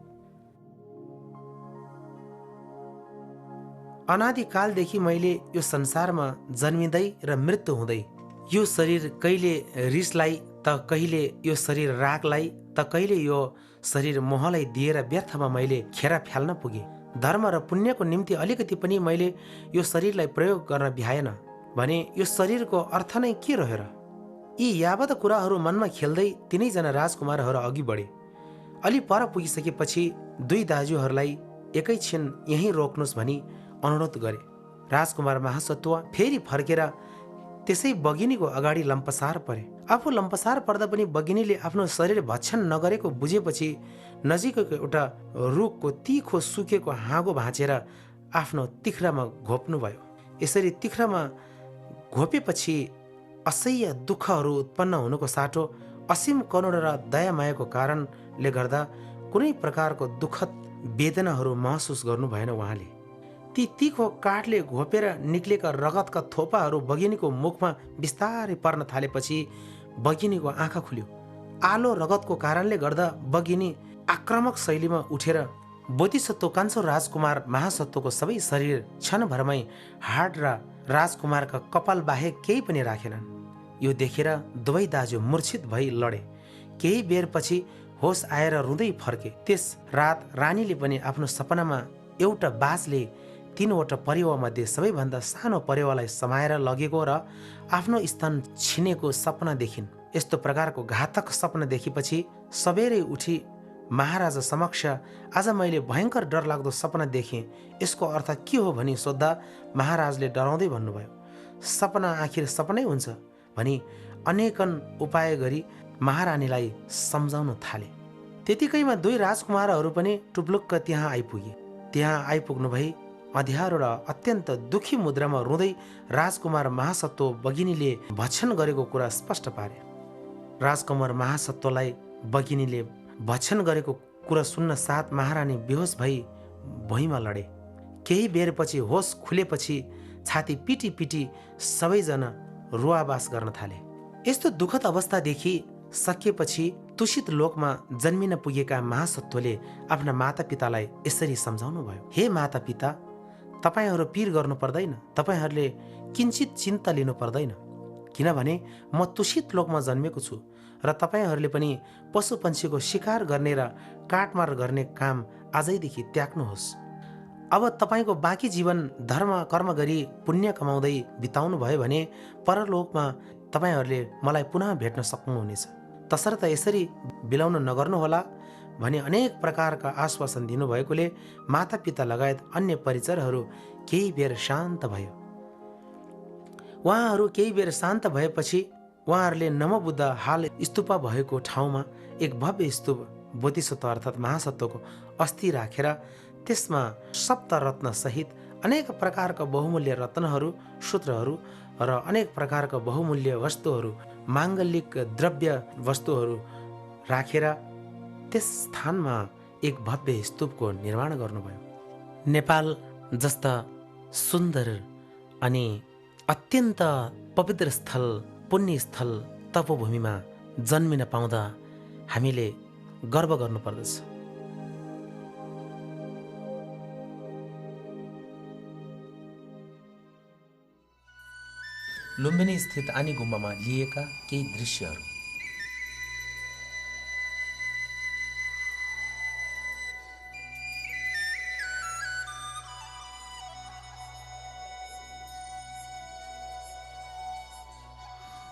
अनादिकालदेखि मैले यो संसारमा जन्मिँदै र मृत्यु हुँदै यो शरीर कहिले रिसलाई त कहिले यो शरीर रागलाई त कहिले यो शरीर मोहलाई दिएर व्यर्थमा मैले खेर फ्याल्न पुगे। धर्म र पुण्यको निम्ति अलिकति पनि मैले यो शरीरलाई प्रयोग गर्न भ्याएन भने यो शरीरको अर्थ नै के रह्यो र? यी यावत कुराहरू मनमा खेल्दै तिनैजना राजकुमारहरू अघि बढे। अलि पर पुगिसकेपछि दुई दाजुहरूलाई एकैछिन यहीँ रोक्नुहोस् भनी अनुरोध गरे। राजकुमार महासत्व फेरि फर्केर त्यसै बगिनीको अगाडि लम्पसार परे। आफू लम्पसार पर्दा पनि बगिनीले आफ्नो शरीर भक्षण नगरेको बुझेपछि नजिकैको एउटा रुखको तिखो सुकेको हाँगो भाँचेर आफ्नो तिख्रामा घोप्नुभयो। यसरी तिख्रामा घोपेपछि असह्य दुःखहरू उत्पन्न हुनुको साटो असीम करुणा र दयामायाको कारणले गर्दा कुनै प्रकारको दुःखद वेदनाहरू महसुस गर्नु भएन। उहाँले ती तिखो काठले घोपेर निक्लेका रगतका थोपाहरू बगिनीको मुखमा बिस्तारै पर्न थालेपछि बगिनीको आँखा खुल्यो। आलो रगतको कारणले गर्दा बगिनी आक्रामक शैलीमा उठेर बोधिसत्व कान्छो राजकुमार महासत्वको सबै शरीर क्षणभरमै हाड र राजकुमारका कपाल बाहेक केही पनि राखेनन्। यो देखेर दुवै दाजु मूर्छित भई लडे। केही बेरपछि होस आएर रुँदै फर्के। त्यस रात रानीले पनि आफ्नो सपनामा एउटा बाजले 3वटा परेवामध्ये सबैभन्दा सानो परेवालाई समाएर लगेको र आफ्नो स्थान छिनेको सपना देखिन्। यस्तो प्रकारको घातक सपना देखेपछि सबेरै उठी महाराजा समक्ष आज मैले भयङ्कर डरलाग्दो सपना देखेँ, यसको अर्थ के हो भनी सोद्धा महाराजले डराउँदै भन्नुभयो, सपना आखिर सपनै हुन्छ भनी अनेकन उपाय गरी महारानीलाई सम्झाउन थाले। त्यतिकैमा दुई राजकुमारहरू पनि टुप्लुक्क त्यहाँ आइपुगे। त्यहाँ आइपुग्नु भई अँध्यारो र अत्यन्त दुखी मुद्रामा रुँदै राजकुमार महासत्व बगिनीले भक्षण गरेको कुरा स्पष्ट पारे। राजकुमार महासत्वलाई बगिनीले भक्षण गरेको कुरा सुन्न साथ महारानी बेहोस भई भुइँमा लडे। केही बेरपछि होस खुलेपछि छाती पिटी पिटी सबैजना रुवाबास गर्न थाले। यस्तो दुःखद अवस्थादेखि सकिएपछि तुषित लोकमा जन्मिन पुगेका महासत्वले आफ्ना मातापितालाई यसरी सम्झाउनु भयो, हे मातापिता, तपाईहरू पीर गर्नु पर्दैन, तपाईहरूले किञ्चित चिन्ता लिनु पर्दैन, किनभने म तुषित लोकमा जन्मेको छु र तपाईहरूले पनि पशुपन्छीको शिकार गर्ने र काटमार गर्ने काम आजैदेखि त्याग्नुहोस्। अब तपाईँको बाँकी जीवन धर्म कर्म गरी पुण्य कमाउँदै बिताउनु भयो भने परलोकमा तपाईँहरूले मलाई पुनः भेट्न सक्नुहुनेछ। तसर्थ यसरी बिलाउन नगर्नुहोला भनी अनेक प्रकारका आश्वासन दिनुभएकोले मातापिता लगायत अन्य परिचरहरू केही बेर शान्त भयो। उहाँहरू केही बेर शान्त भएपछि उहाँहरूले नमबुद्ध हाल स्तूप भएको ठाउँमा एक भव्य स्तूप बोधिसत्व अर्थात् महासत्वको अस्थि राखेर त्यसमा सप्तरत्न सहित अनेक प्रकारका बहुमूल्य रत्नहरू, सूत्रहरू र अनेक प्रकारका बहुमूल्य वस्तुहरू, माङ्गलिक द्रव्य वस्तुहरू राखेर त्यस स्थानमा एक भव्य स्तूपको निर्माण गर्नुभयो। नेपाल जस्ता सुन्दर अनि अत्यन्त पवित्र स्थल, पुण्य स्थल, तपोभूमिमा जन्मिन पाउँदा हामीले गर्व गर्नुपर्दछ। लुम्बिनी स्थित आनी गुम्बामा लिएका केही दृश्यहरू।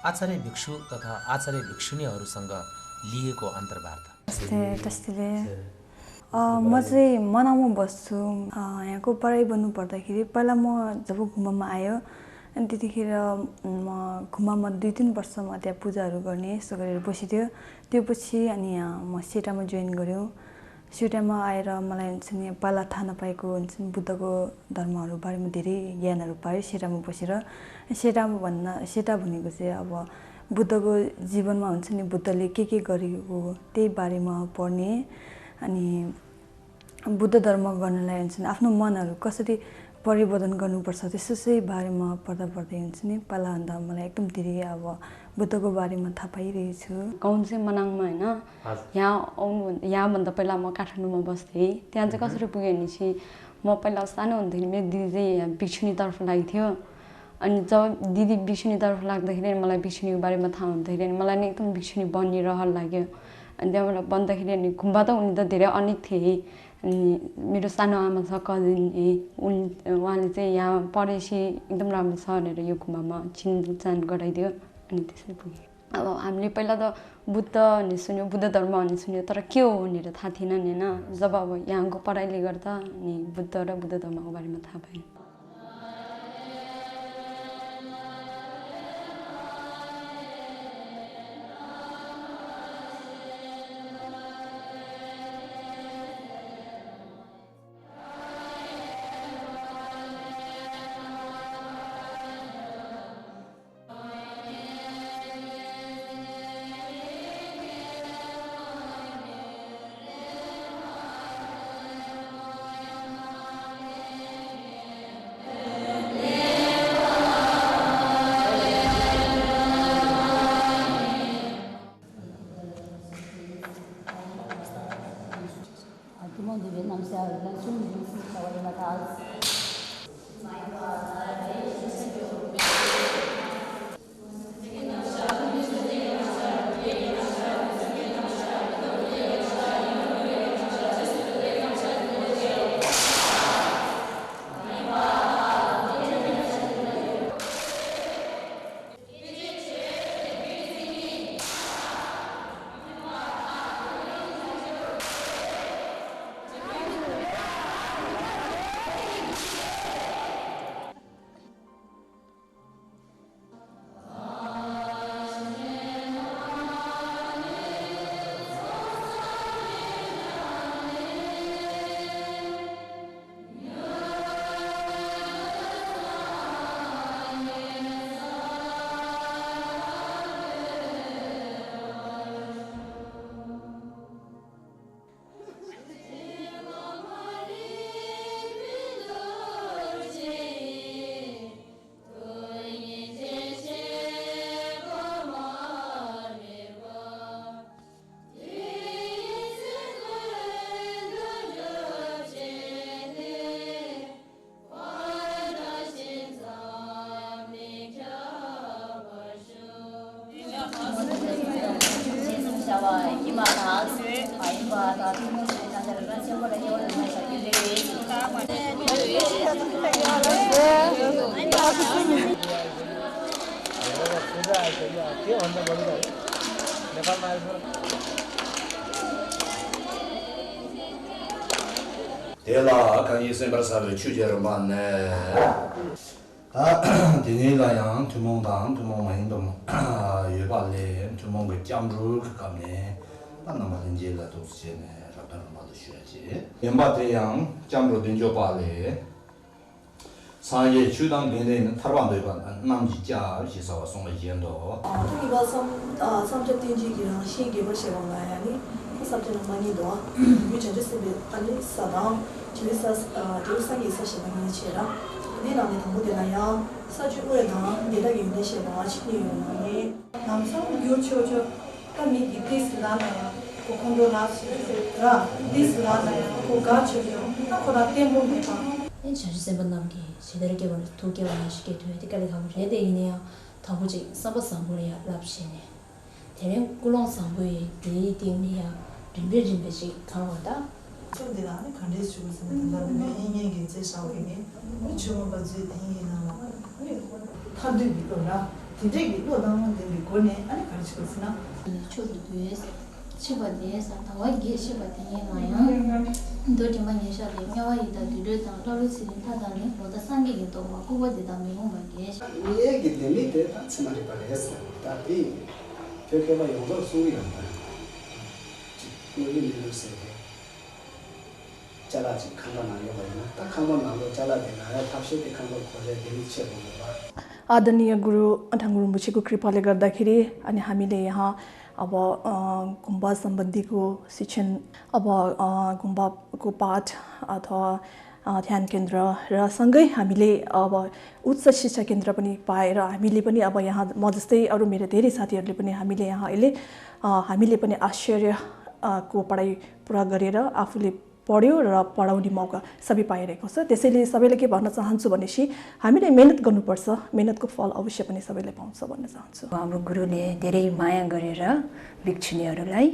आचार्य भिक्षु तथा आचार्य भिक्षुणीहरूसँग लिएको अन्तर्वार्ता। म चाहिँ मनाउमा बस्छु। यहाँको पढाइ बन्नु पर्दाखेरि पहिला म जब गुम्बामा आयो अनि त्यतिखेर म गुम्बामा 2-3 वर्ष म त्यहाँ पूजाहरू गर्ने यस्तो गरेर बसिथ्यो। त्यो पछि अनि म सेटामा जोइन गऱ्यो। सेटामा आएर मलाई हुन्छ नि पहिला थाहा नपाएको हुन्छ नि बुद्धको धर्महरू बारेमा धेरै ज्ञानहरू पायो सेटामा बसेर। सेटा भनेको चाहिँ अब बुद्धको जीवनमा हुन्छ नि बुद्धले के गरेको त्यही बारेमा पढ्ने अनि बुद्ध धर्म गर्नलाई हुन्छ नि आफ्नो मनहरू कसरी परिवर्तन गर्नुपर्छ त्यस्तो चाहिँ बारेमा पढ्दा हुन्छ नि पहिलाभन्दा मलाई एकदम धेरै अब बुद्धको बारेमा थाहा पाइरहेको छु। गाउँ चाहिँ मनाङमा होइन, यहाँभन्दा पहिला म काठमाडौँमा बस्थेँ। त्यहाँ चाहिँ कसरी पुगेँ भने चाहिँ म पहिला सानो हुँदाखेरि मेरो दिदी चाहिँ यहाँ भिक्षुणीतर्फ लागेको थियो। अनि जब दिदी भिक्षुणीतर्फ लाग्दाखेरि मलाई भिक्षुणीको बारेमा थाहा हुँदाखेरि मलाई नि एकदम भिक्षुणी बन्ने रहर लाग्यो। अनि त्यहाँबाट बन्दाखेरि अनि गुम्बा त उनी त धेरै अनेक थिए। अनि मेरो सानो आमा छ कजिन, उहाँले चाहिँ यहाँ पढेपछि एकदम राम्रो छ भनेर यो गुम्बामा चिनचान गराइदियो अनि त्यसरी पुगेँ। अब हामीले पहिला त बुद्ध भन्ने सुन्यो, बुद्ध धर्म भन्ने सुन्यो, तर के हो भनेर थाहा थिएन नि होइन। जब अब यहाँको पढाइले गर्दा अनि बुद्ध र बुद्ध धर्मको बारेमा थाहा पाएँ। Dela kan yisen barsabe chujer manne dinila yang tumong dang tumong mahindom yeba le tumong ge jamru kamne panna ma denje la to chene rapan ma do shyaji yamba de yang jamru denjo ba le 사예 주당 내내는 탈반도 반 남지자 지사와 송의 연도 이거 삼적 딘지기랑 신기버 시험가야니 삼적 많이도 유전자스비 아니 사당 지리사 조상이 있으시는 지라 내나는 모델이야 사주고에다 내다기 있는 시험아 치니요니 남성 요초초 까미 디스나나야 고콘도 나스라 디스나나야 고가초요 아코라 때문에 전시세번 남기 제대로 개발 두 개월에 쉽게 돼야 될까지 가면 레데이네요. 더부지 서버상부리야 랍시네. 대련 꿀렁 상부에 리딩이야. 림베림베지 강하다. 좀데라네 컨디스 주고서는 나는 인연이 제사오이네. 주문 받지 되나. 다들 믿어라. 진짜 믿어다는 데 믿고네. 아니 가르치고 있으나. 초도 뒤에 시바디에서 다와기 시바디에나요. 도리만 예샤데 냐와이다 뒤르다 라루스린 타다니 모다 상게게 또 고고디다 메모바게 얘기 때문에 다 스마리 발했어. 다비 저렇게 봐 용도 소리한다. 우리 밀었어요. 잘라지 kanban 나요 봐요. 딱 kanban 나도 잘라되나 탑시게 kanban 거제 되미체 보고 आदरणीय गुरु अथाङ्गु rinpocheको कृपाले गर्दाखेरि अनि हामीले यहाँ अब गुम्बा सम्बन्धीको शिक्षण अब गुम्बाको पाठ अथवा ध्यान केन्द्र र सँगै हामीले अब उच्च शिक्षा केन्द्र पनि पाएर हामीले पनि अब यहाँ म जस्तै अरू मेरो धेरै साथीहरूले पनि हामीले यहाँ अहिले हामीले पनि आश्चर्यको पढाइ पुरा गरेर आफूले पढ्यो र पढाउने मौका सबै पाइरहेको छ। त्यसैले सबैले के भन्न चाहन्छु भनेपछि हामीले मेहनत गर्नुपर्छ, मेहनतको फल अवश्य पनि सबैले पाउँछ भन्न चाहन्छु। हाम्रो गुरुले धेरै माया गरेर भिक्षुनीहरूलाई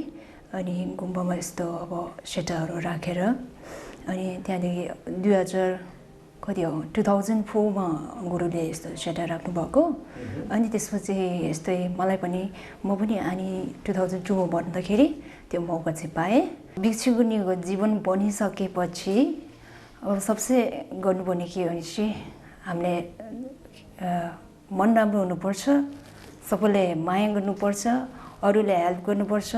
अनि गुम्बामा यस्तो अब सेटाहरू राखेर अनि त्यहाँदेखि कति हो 2004मा गुरुले यस्तो सेटर राख्नुभएको अनि त्यसपछि यस्तै मलाई पनि म पनि अनि 2002मा बन्दाखेरि त्यो मौका चाहिँ पाएँ भिक्षुनीको जीवन बनिसकेपछि अब सबसे गर्नुपर्ने के हो भने चाहिँ हामीले मन राम्रो हुनुपर्छ सबैले माया गर्नुपर्छ अरूले हेल्प गर्नुपर्छ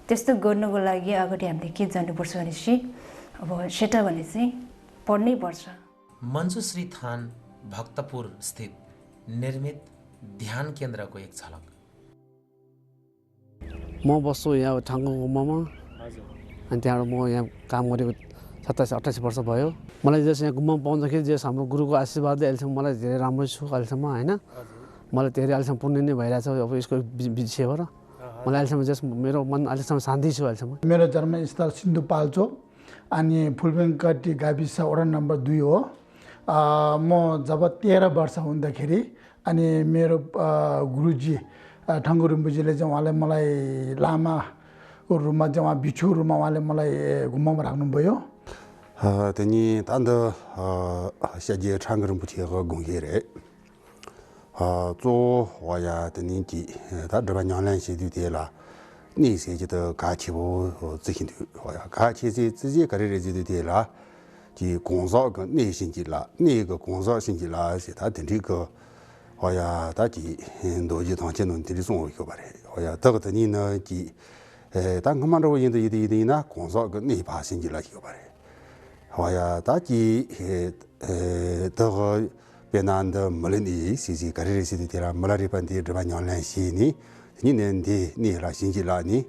त्यस्तो गर्नको लागि अगाडि हामीले के जान्नुपर्छ भने चाहिँ अब सेटा भने चाहिँ पढ्नै पर्छ मञ्जुश्री थान भक्तपुर स्थित निर्मित ध्यान केन्द्रको एक झलक म बस्छु यहाँ ठाङ्गु गुम्बामा अनि त्यहाँबाट म यहाँ काम गरेको 27-28 वर्ष भयो मलाई जस यहाँ गुम्बामा पाउँदाखेरि जस हाम्रो गुरुको आशीर्वादले अहिलेसम्म मलाई धेरै राम्रो छु अहिलेसम्म होइन मलाई धेरै अहिलेसम्म पुण्य नै भइरहेछ अब यसको विषयबाट मलाई अहिलेसम्म जस मेरो मन अहिलेसम्म शान्ति छु अहिलेसम्म मेरो जन्मस्थल सिन्धुपाल्चोक अनि फुलबेङ्कटी गाविस वडा नम्बर 2 हो म जब 13 वर्ष हुँदाखेरि अनि मेरो गुरुजी ठङ्गु रिम्पोछेले चाहिँ उहाँले मलाई लामाको रूपमा चाहिँ उहाँ भिक्षु रूपमा उहाँले मलाई गुम्बामा राख्नुभयो तनी तान्द स्याजे ठङ्गु रिम्पोछेको गुङ्गेरे जो वाया तनी कि ता दबा न्यालन सिदु तेला नि से जे त गाचिबो जिखिन वाया गा치 जे जिजे गरे जे दु तेला कि 공사 그 내신지라 내가 공사 신지라 다 된리고 와야 다지 노지 당체는 들이 송 오고 말해 와야 더더니는 지 당그만으로 인도 이디나 공사 그 내바 신지라 이거 말해 와야 다지 더 베난데 멀리 시시 가르리시디 테라 멀리 반디 드바냐란 시니 니는디 니라 신지라니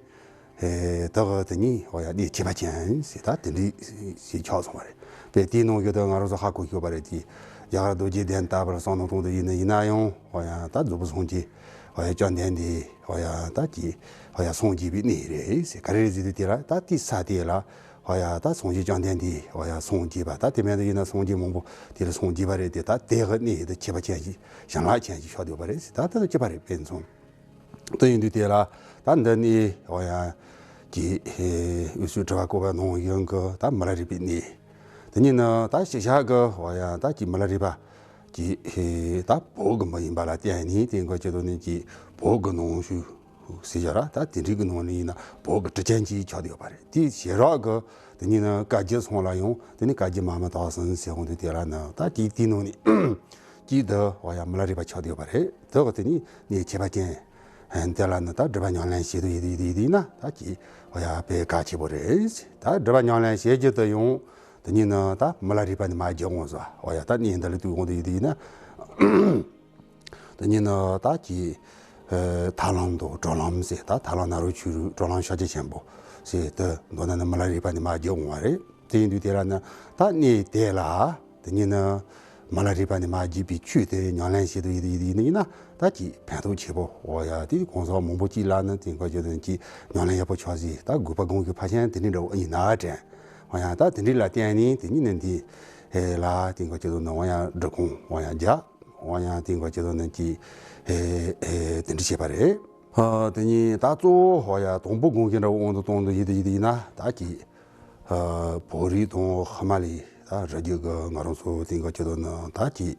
더더니 와야 니 지바찬 시다 들이 시 쳐서 말해 베티노교도 알아서 하고 이거 말이지 야도 지된 답을 선호도 있는 이나용 와야 다 누구송지 와야 전된디 와야 다지 와야 송지비 니래 가르지디라 다티 사디라 와야 다 송지 전된디 와야 송지바 다 되면 이나 송지 몽보 딜 송지바래 다 대가 니의 지바지지 상하지지 쇼도 말이 다도 지바래 변송 또 인디라 단단히 와야 지 우수 들어가고 농 이런 거다 말이 비니等呢，他写下个好呀，他进不来的吧？他包个么人把他点呢，点个叫做呢，包个农书写下了，他点这个农里呢，包个之前去敲掉吧的。第写上个，等呢，赶紧从来用，等你赶紧慢慢打生写红的点了呢，他第农呢，记得好呀，没来的吧敲掉吧的，这个等你七八件，点了呢，他这边娘来写的一呢，他好呀被赶起不的，他这边娘来写就得用。等呢，他没来日本的买酒我说，我呀，他年代里对我的一点呢，等呢，他去塔朗多招揽些，他塔朗那儿去招揽小姐钱不，是的，我那没来日本的买酒我嘞，等对的了呢，他年代啦，等呢，没来日本的买几笔去的娘来些的一点呢，他去盘头去不，我呀，的工作忙不起来呢，等个就等去娘来也不缺些，他古巴公去发现等你这一拿着。我呀，他等你来点呢，等你能的，啦，等个叫做呢，我呀日工，我呀家，我呀等个叫做呢去，等这些吧嘞，等你打做我呀东部工现在我都东的一的呢，打起，玻璃东河马里，啊，这几个我们说等个叫做呢，打起，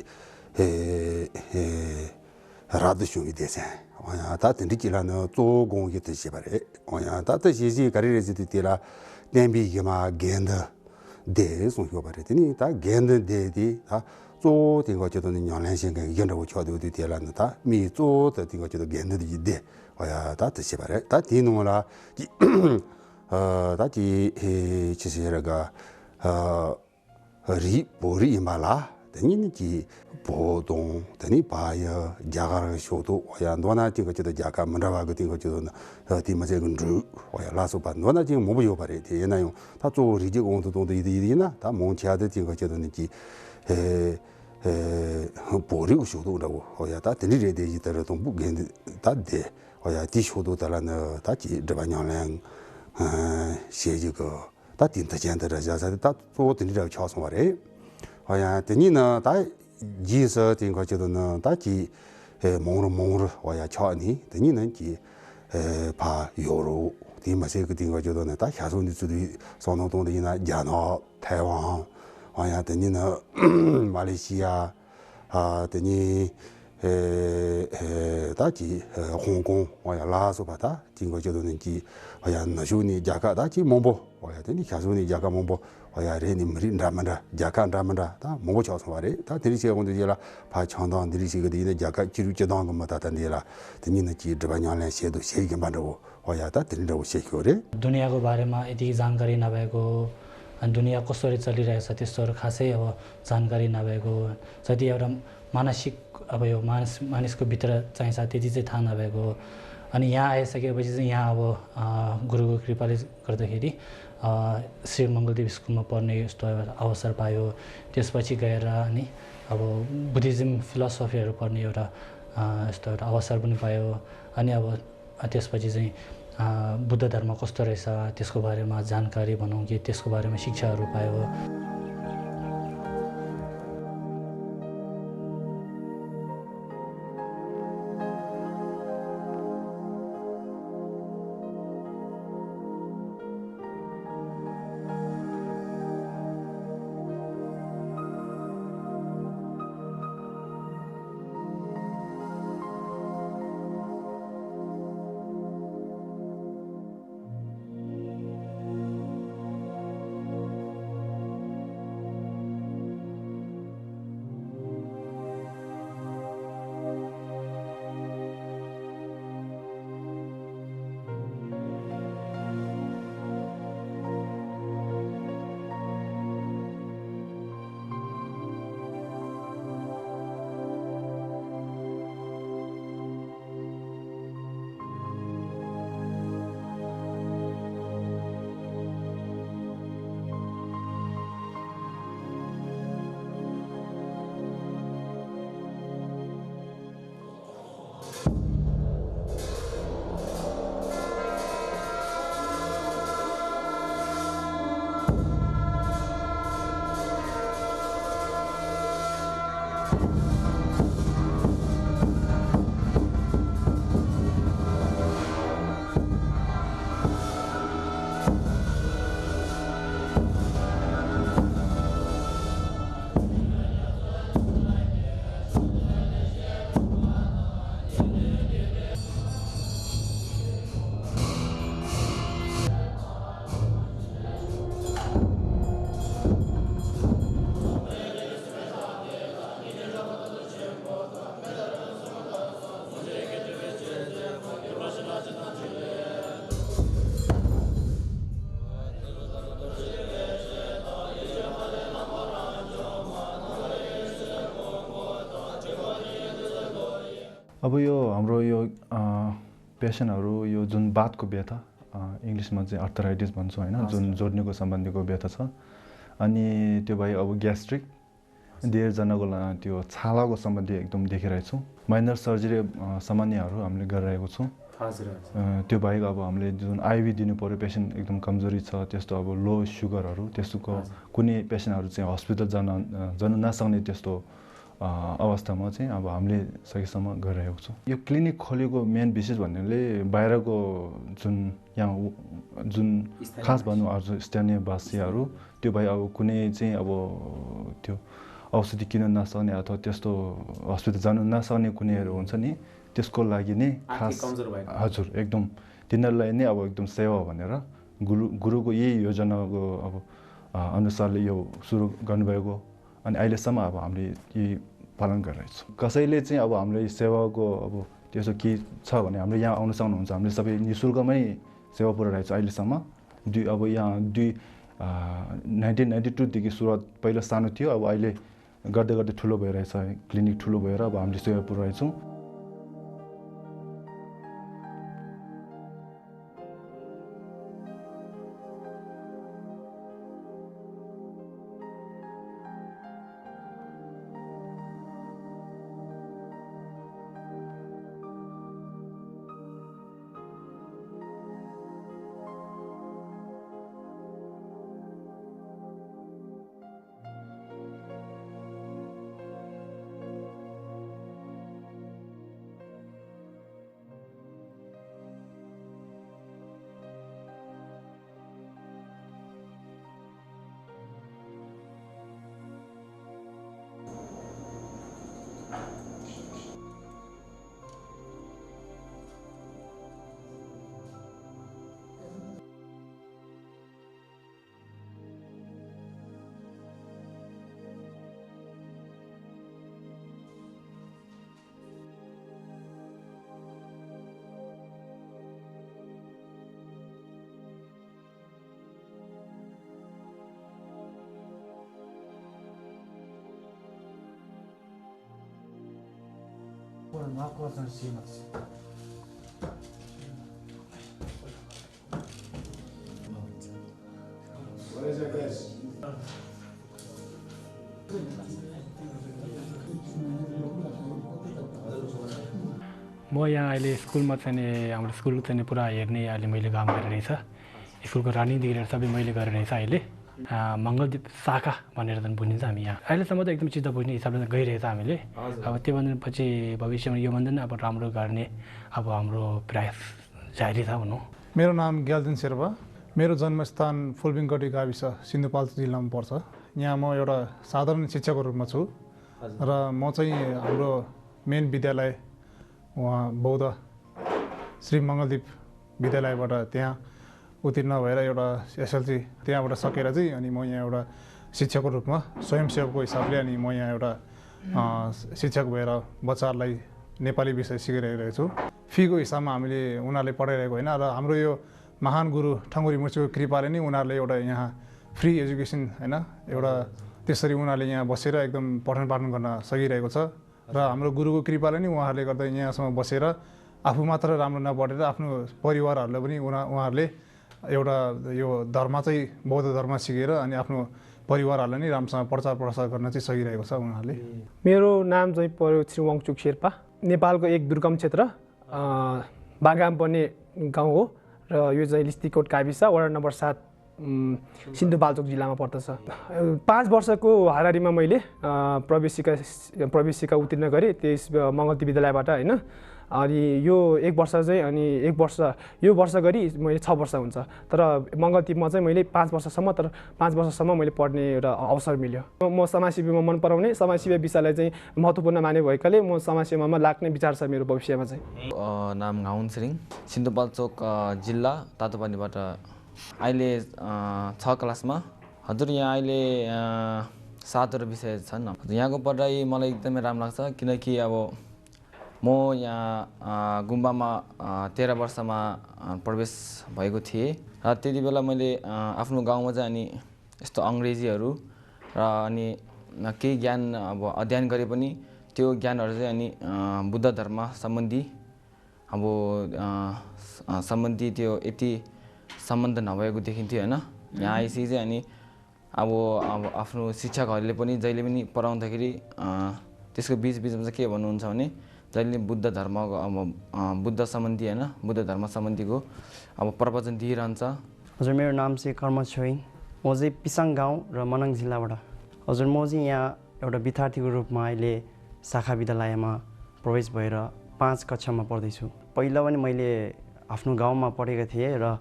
拉的兄弟的噻，我呀，他等这几了呢，做工也这些吧嘞，我呀，他这些个人是的啦。냄비 이마 겐더 대 송효 바르더니 다 겐더 대디 다 조된 저도는 연란생각 이견하고 저도 되라는다 미조도 된거 저도 겐더디 대 와야 다 뜻이 바래 다 디노라 다지 지세라가 리 보리 이마라等你 보동等你 봐야 자가를 쇼도 와야 너나 지금 저도 자가 문화와 그 dingo 저도 디마제 근주 와야 라소바 너나 지금 뭐 보여 봐래 되나요 다조 리지 공도 동도 이디나 다 몽치아데 dingo 저도는지 보리고 쇼도라고 와야 다 들리래 되지 들어도 무겐 다데 와야 디쇼도 달라는 다지 저반양랑 시지고 다 딘다젠데 자자 다조 들리라고 쳐서 말해 와야等你呢 다 지서 된 거저도는 다지 몽로 와야 쳐니等你呢 바 요로 디마세 그 된 거저도는 다 야손들도 선호동이나 야나台湾 와야 되니는 말레이시아 되니 다지 홍콩 와야 라서 받아 진거 저도는지 와야 나주니 자가 다지 몽보 와야 되니 가수니 자가 몽보 와야 레니 머리 라만다 자가 라만다 다 몽보 쳐서 말에 다 드리시가 온들이라 바 청도 드리시가 되는 자가 지루제도 것마다 단디라 되니는 지 드바냐래 셰도 셰게 만들고 와야 다 드린다고 셰고래 दुनियाँको बारेमा यति जानकारी नभएको अनि दुनियाँ कसरी चलिरहेको छ त्यस्तोहरू खासै अब जानकारी नभएको जति एउटा मानसिक अब यो मानिसको भित्र चाहिन्छ त्यति चाहिँ थाहा नभएको अनि यहाँ आइसकेपछि चाहिँ यहाँ अब गुरुको कृपाले गर्दाखेरि श्री मङ्गलदेव स्कुलमा पढ्ने यस्तो अवसर पायो त्यसपछि गएर अनि अब बुद्धिज्म फिलोसफीहरू पढ्ने एउटा यस्तो एउटा अवसर पनि पायो अनि अब त्यसपछि चाहिँ बुद्ध धर्म कस्तो रहेछ त्यसको बारेमा जानकारी भनौँ कि त्यसको बारेमा शिक्षाहरू पायो अब यो हाम्रो यो पेसेन्टहरू यो जुन बातको व्यथा इङ्ग्लिसमा चाहिँ अर्थराइटिस भन्छौँ हैन जुन जोड्नेको सम्बन्धीको व्यथा छ अनि त्यो भए अब ग्यास्ट्रिक धेरैजनाको त्यो छालाको सम्बन्धी एकदम देखिरहेछौँ माइनर सर्जरी सामान्यहरू हामीले गरिरहेको छौँ त्यो बाहेक अब हामीले जुन आइभी दिनु पर्यो पेसेन्ट एकदम कमजोरी छ त्यस्तो अब लो सुगरहरू त्यस्तोको कुनै पेसेन्टहरू चाहिँ हस्पिटल जान नसक्ने त्यस्तो अवस्थामा चाहिँ अब हामीले सकेसम्म गरिरहेको छौँ यो क्लिनिक खोलेको मेन विशेष भन्नेले बाहिरको यहाँ जुन खास भनौँ अरू स्थानीयवासीहरू त्यो भए अब कुनै चाहिँ अब त्यो औषधि किन्न नसक्ने अथवा त्यस्तो हस्पिटल जानु नसक्ने कुनैहरू हुन्छ नि त्यसको लागि नै खास हजुर एकदम तिनीहरूलाई नै अब एकदम सेवा भनेर गुरुको यही योजनाको अब अनुसारले यो सुरु गर्नुभएको अनि अहिलेसम्म अब हामीले यही पालन गरिरहेछौँ कसैले चाहिँ अब हामीले सेवाको अब त्यसो के छ भने हाम्रो यहाँ आउन सक्नुहुन्छ हामीले सबै निःशुल्कमै सेवा पुऱ्याइरहेको छ अहिलेसम्म अब यहाँ 1992 देखि सुरुवात पहिला सानो थियो अब अहिले गर्दै गर्दै ठुलो भइरहेछ क्लिनिक ठुलो भएर अब हामीले सेवा पुऱ्याइछौँ म यहाँ अहिले स्कुलमा चाहिँ नि हाम्रो स्कुलको चाहिँ नि पुरा हेर्ने अहिले मैले काम गरिरहेछ स्कुलको रनिङदेखि लिएर सबै मैले गरिरहेछ अहिले मङ्गलदीप शाखा भनेर चाहिँ बुझिन्छ हामी यहाँ अहिलेसम्म त एकदम चित्त बुझ्ने हिसाबले गइरहेछ हामीले अब त्योभन्दा पछि भविष्यमा योभन्दा नि अब राम्रो गर्ने अब हाम्रो प्रयास जारी छ भनौँ। मेरो नाम ग्याल्दिन शेर्पा, मेरो जन्मस्थान फुलबिङगढी गाविस सिन्धुपाल्चोक जिल्लामा पर्छ। यहाँ म एउटा साधारण शिक्षकको रूपमा छु र म चाहिँ हाम्रो मेन विद्यालय उहाँ बौद्ध श्री मङ्गलदीप विद्यालयबाट त्यहाँ उत्तीर्ण भएर एउटा एसएलसी त्यहाँबाट सकेर चाहिँ अनि म यहाँ एउटा शिक्षकको रूपमा स्वयंसेवकको हिसाबले अनि म यहाँ एउटा शिक्षक भएर बच्चाहरूलाई नेपाली विषय सिकाइरहेको छु। फीको हिसाबमा हामीले उनीहरूले पढाइरहेको होइन र हाम्रो यो महान गुरु ठङ्गु रिम्पोछेको कृपाले नै उनीहरूले एउटा यहाँ फ्री एजुकेसन होइन एउटा त्यसरी उनीहरूले यहाँ बसेर एकदम पठन पाठन गर्न सकिरहेको छ र हाम्रो गुरुको कृपाले नै उहाँहरूले गर्दा यहाँसम्म बसेर आफू मात्र राम्रो नपढेर आफ्नो परिवारहरूलाई पनि उहाँहरूले एउटा यो धर्म चाहिँ बौद्ध धर्म सिकेर अनि आफ्नो परिवारहरूलाई नै राम्रोसँग प्रचार प्रसार गर्न चाहिँ सकिरहेको छ उनीहरूले। मेरो नाम चाहिँ पर्यो श्री वाङचुक शेर्पा, नेपालको एक दुर्गम क्षेत्र बागाम पर्ने गाउँ हो र यो चाहिँ लिस्टिकोट गाविस वडा नम्बर 7 सिन्धुपाल्चोक जिल्लामा पर्दछ। 5 वर्षको हाराहारीमा मैले प्रवेशिका उत्तीर्ण गरेँ त्यस मङ्गलदीप विद्यालयबाट होइन। अनि यो 1 वर्ष चाहिँ अनि 1 वर्ष यो वर्ष गरी मैले 6 वर्ष हुन्छ तर मङ्गलदीपमा चाहिँ मैले 5 वर्षसम्म तर 5 वर्षसम्म मैले पढ्ने एउटा अवसर मिल्यो। म समाजसेवामा मन पराउने समाजसेवा विषयलाई चाहिँ महत्त्वपूर्ण माने भएकाले म समाजसेवामा लाग्ने विचार छ मेरो भविष्यमा चाहिँ। नाम घाउन छिरिङ, सिन्धुपाल्चोक जिल्ला तातोपानीबाट अहिले 6 क्लासमा। हजुर यहाँ अहिले 7वटा विषय छन्। यहाँको पढाइ मलाई एकदमै राम्रो लाग्छ किनकि अब म यहाँ गुम्बामा 13 वर्षमा प्रवेश भएको थिएँ र त्यति बेला मैले आफ्नो गाउँमा चाहिँ अनि यस्तो अङ्ग्रेजीहरू र अनि केही ज्ञान अब अध्ययन गरे पनि त्यो ज्ञानहरू चाहिँ अनि बुद्ध धर्म सम्बन्धी अब सम्बन्धी त्यो यति सम्बन्ध नभएको देखिन्थ्यो होइन। यहाँ आइसकेपछि चाहिँ अनि अब आफ्नो शिक्षकहरूले पनि जहिले पनि पढाउँदाखेरि त्यसको बिचबिचमा चाहिँ के भन्नुहुन्छ भने जहिले बुद्ध धर्मको अब बुद्ध सम्बन्धी होइन बुद्ध धर्म सम्बन्धीको अब प्रवचन दिइरहन्छ। हजुर मेरो नाम चाहिँ कर्म छोइङ, म चाहिँ पिसाङ गाउँ र मनाङ जिल्लाबाट। हजुर म चाहिँ यहाँ एउटा विद्यार्थीको रूपमा अहिले शाखा विद्यालयमा प्रवेश भएर 5 कक्षामा पढ्दैछु। पहिला पनि मैले आफ्नो गाउँमा पढेको थिएँ र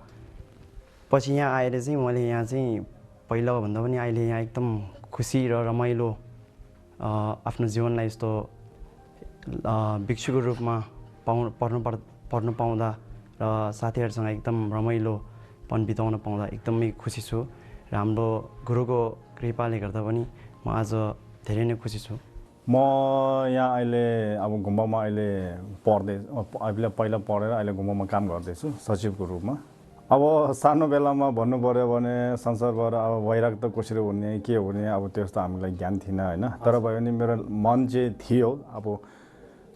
पछि यहाँ आएर चाहिँ मैले यहाँ चाहिँ पहिलाभन्दा पनि अहिले यहाँ एकदम खुसी र रमाइलो आफ्नो जीवनलाई यस्तो भिक्षुको रूपमा पढ्नु पाउँदा र साथीहरूसँग एकदम रमाइलोपन बिताउन पाउँदा एकदमै खुसी छु र हाम्रो गुरुको कृपाले गर्दा पनि म आज धेरै नै खुसी छु। म यहाँ अहिले अब गुम्बामा अहिले पहिला पढेर अहिले गुम्बामा काम गर्दैछु सचिवको रूपमा। अब सानो बेलामा भन्नु पऱ्यो भने संसारबाट अब वैराग त कसरी हुने के हुने अब त्यस्तो हामीलाई ज्ञान थिएन होइन। तर भयो भने मेरो मन चाहिँ थियो अब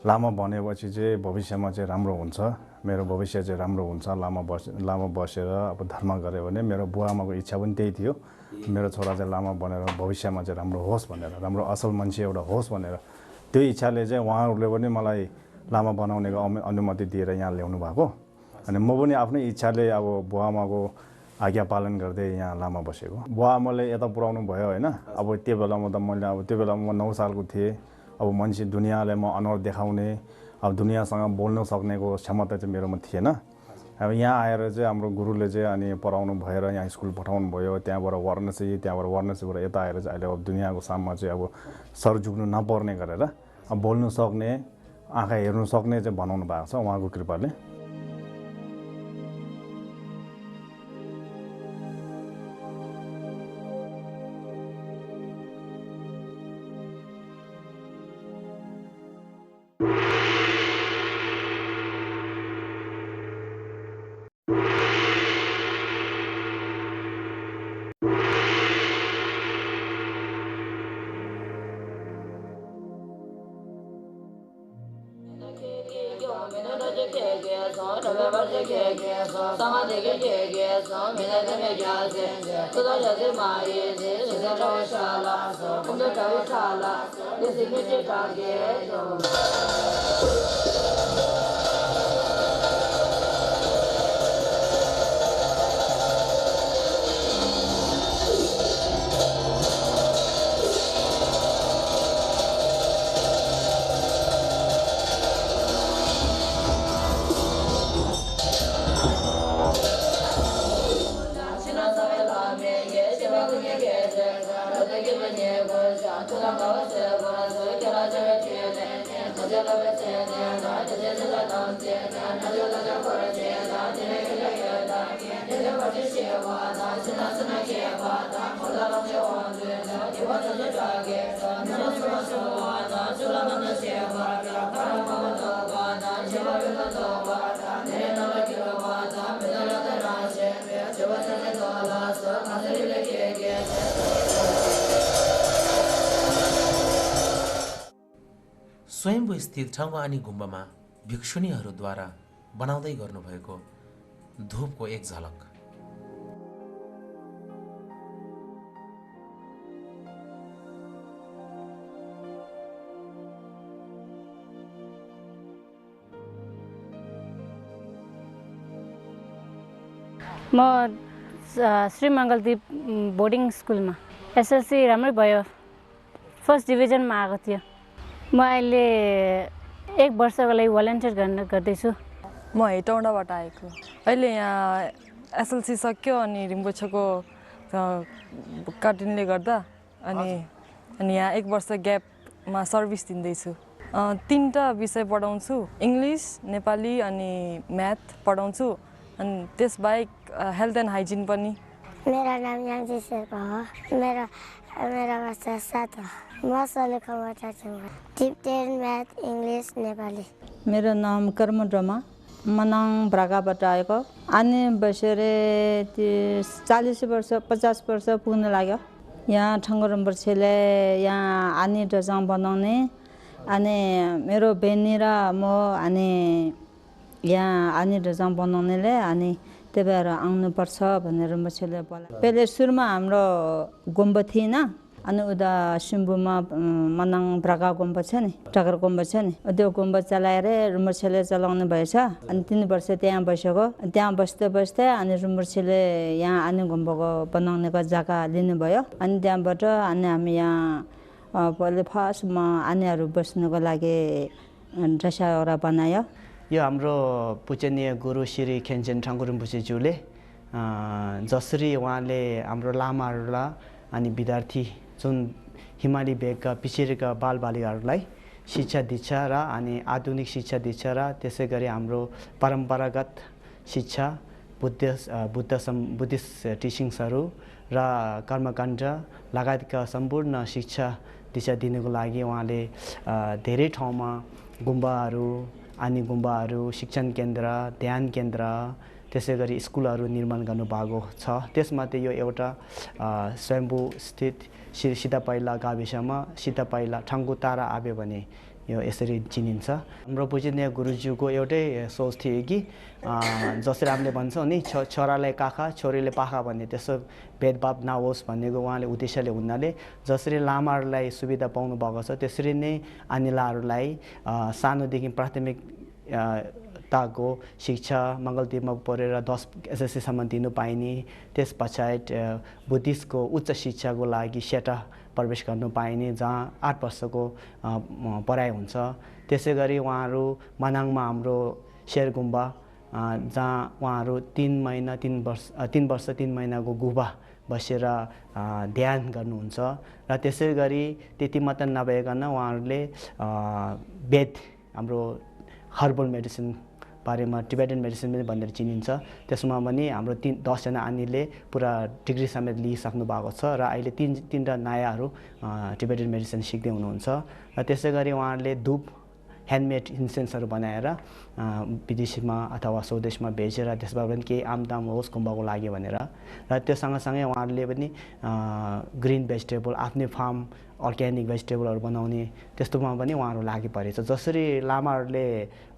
लामा बनेपछि चाहिँ भविष्यमा चाहिँ राम्रो हुन्छ, मेरो भविष्य चाहिँ राम्रो हुन्छ, लामा बसेर अब धर्म गऱ्यो भने मेरो बुवा आमाको इच्छा पनि त्यही थियो मेरो छोरा चाहिँ लामा बनेर भविष्यमा चाहिँ राम्रो होस् भनेर, राम्रो असल मान्छे एउटा होस् भनेर। त्यो इच्छाले चाहिँ उहाँहरूले पनि मलाई लामा बनाउनेको अनुमति दिएर यहाँ ल्याउनु भएको अनि म पनि आफ्नै इच्छाले अब बुवा आमाको आज्ञा पालन गर्दै यहाँ लामा बसेको। बुवा आमाले यता पुऱ्याउनु भयो होइन। अब त्यो बेलामा त मैले अब त्यो बेलामा म 9 सालको थिएँ। अब मान्छे दुनियाँलाई म अनुहार देखाउने अब दुनियाँसँग बोल्न सक्नेको क्षमता चाहिँ मेरोमा थिएन। अब यहाँ आएर चाहिँ हाम्रो गुरुले चाहिँ अनि पढाउनु भएर यहाँ स्कुल पठाउनु भयो, त्यहाँबाट वाराणसीबाट यता आएर चाहिँ अहिले अब दुनियाँको साममा चाहिँ अब सर झुक्नु नपर्ने गरेर अब बोल्नु सक्ने आँखा हेर्नु सक्ने चाहिँ बनाउनु भएको छ उहाँको कृपाले। स्वयम्भू स्थित ठाउँमा अनि गुम्बामा भिक्षुणीहरूद्वारा बनाउँदै गर्नुभएको धूपको एक झलक। म श्री मङ्गलदीप बोर्डिङ स्कुलमा एसएलसी राम्रै भयो, फर्स्ट डिभिजनमा आएको थियो। म अहिले 1 वर्षको लागि भलन्टियर गर्दैछु। म हेटौँडाबाट आएको। अहिले यहाँ एसएलसी सक्यो अनि रिम्पोछेको कटिङले गर्दा अनि यहाँ 1 वर्ष ग्यापमा सर्भिस दिँदैछु। 3टा विषय पढाउँछु, इङ्ग्लिस, नेपाली अनि म्याथ पढाउँछु अनि त्यसबाहेक हेल्थ एन्ड हाइजिन पनि। मेरा नाम याङजी शेर्पा हो। मेरा वर्ष 7 हो। म सोलुखुम्बुबाट छु। 10 म्याथ, इङ्ग्लिस, नेपाली। मेरो नाम कर्म ड्रमा, मनाङ ब्रागाबाट आएको। अनि बसेर 40 वर्ष 50 वर्ष पुग्न लाग्यो। यहाँ ठाङ्गु रिम्पोछेले यहाँ आनी डजाङ बनाउने अनि मेरो बहिनी र म अनि यहाँ आनी डजाङ बनाउनेले अनि त्यही भएर आउनुपर्छ भनेर रिम्पोछेले बोलायो। पहिले सुरुमा हाम्रो गुम्बा थिएन अनि उता सिम्बुमा मनाङ ब्रागा गुम्बा छ नि, टगर गुम्बा छ नि, त्यो गुम्बा चलाएर रिम्पोछेले चलाउनु भएछ। अनि 3 वर्ष त्यहाँ बसेको। त्यहाँ बस्दै अनि रिम्पोछेले यहाँ आने गुम्बाको बनाउनेको जग्गा लिनुभयो। अनि त्यहाँबाट अनि हामी यहाँ पहिले फर्स्टमा आनेहरू बस्नुको लागि ढसाउरा बनायो। यो हाम्रो पूजनीय गुरु श्री खेन्चेन ठाङ्गु रिम्पोछेज्यूले जसरी उहाँले हाम्रो लामाहरूलाई अनि विद्यार्थी जुन हिमाली भेगका पिछडिएका बालबालिकाहरूलाई शिक्षा दीक्षा र अनि आधुनिक शिक्षा दीक्षा र त्यसै गरी हाम्रो परम्परागत शिक्षा बुद्धिस्ट टिचिङ्सहरू र कर्मकाण्ड लगायतका सम्पूर्ण शिक्षा दिशा दिनुको लागि उहाँले धेरै ठाउँमा गुम्बाहरू, अनि गुम्बाहरू, शिक्षण केन्द्र, ध्यान केन्द्र, त्यसै गरी स्कुलहरू निर्माण गर्नुभएको छ। त्यसमध्ये यो एउटा स्वयम्भू स्थित श्री सीतापाइला गाविसमा सीतापाइला ठाङ्गु तारा आबे भने यो यसरी चिनिन्छ। हाम्रो पूजनीय गुरुज्यूको एउटै सोच थियो कि जसरी हामीले भन्छौँ नि छोरालाई काखा छोरीले पाखा भन्ने त्यसो भेदभाव नहोस् भन्नेको उहाँले उद्देश्यले हुनाले जसरी लामाहरूलाई सुविधा पाउनु भएको छ त्यसरी नै अनिलाहरूलाई सानोदेखि प्राथमिक ताको शिक्षा मङ्गलदीपमा पढेर 10 एसएससीसम्म दिनु पाइने, त्यस पछाडि बुद्धिस्टको उच्च शिक्षाको लागि सेटा प्रवेश गर्नु पाइने जहाँ 8 वर्षको पढाइ हुन्छ। त्यसै गरी उहाँहरू मनाङमा हाम्रो शेर गुम्बा जहाँ उहाँहरू 3 वर्ष 3 महिनाको गुफा बसेर ध्यान गर्नुहुन्छ। र त्यसै गरी त्यति मात्र नभइकन उहाँहरूले वेद हाम्रो हर्बल मेडिसिन बारेमा टिबेटन मेडिसिन पनि भनेर चिनिन्छ। त्यसमा पनि हाम्रो 10 जना आनीले पुरा डिग्री समेत लिइसक्नु भएको छ र अहिले 3 नयाँहरू टिबेटन मेडिसिन सिक्दै हुनुहुन्छ। र त्यसै गरी उहाँहरूले धूप ह्यान्डमेड इन्सेन्सहरू बनाएर विदेशीमा अथवा स्वदेशमा बेचेर त्यसबाट पनि केही आमदाम होस् गुम्बाको लागि भनेर र त्यो सँगसँगै उहाँहरूले पनि ग्रिन भेजिटेबल आफ्नै फार्म अर्ग्यानिक भेजिटेबलहरू बनाउने त्यस्तोमा पनि उहाँहरू लागि परेछ। जसरी लामाहरूले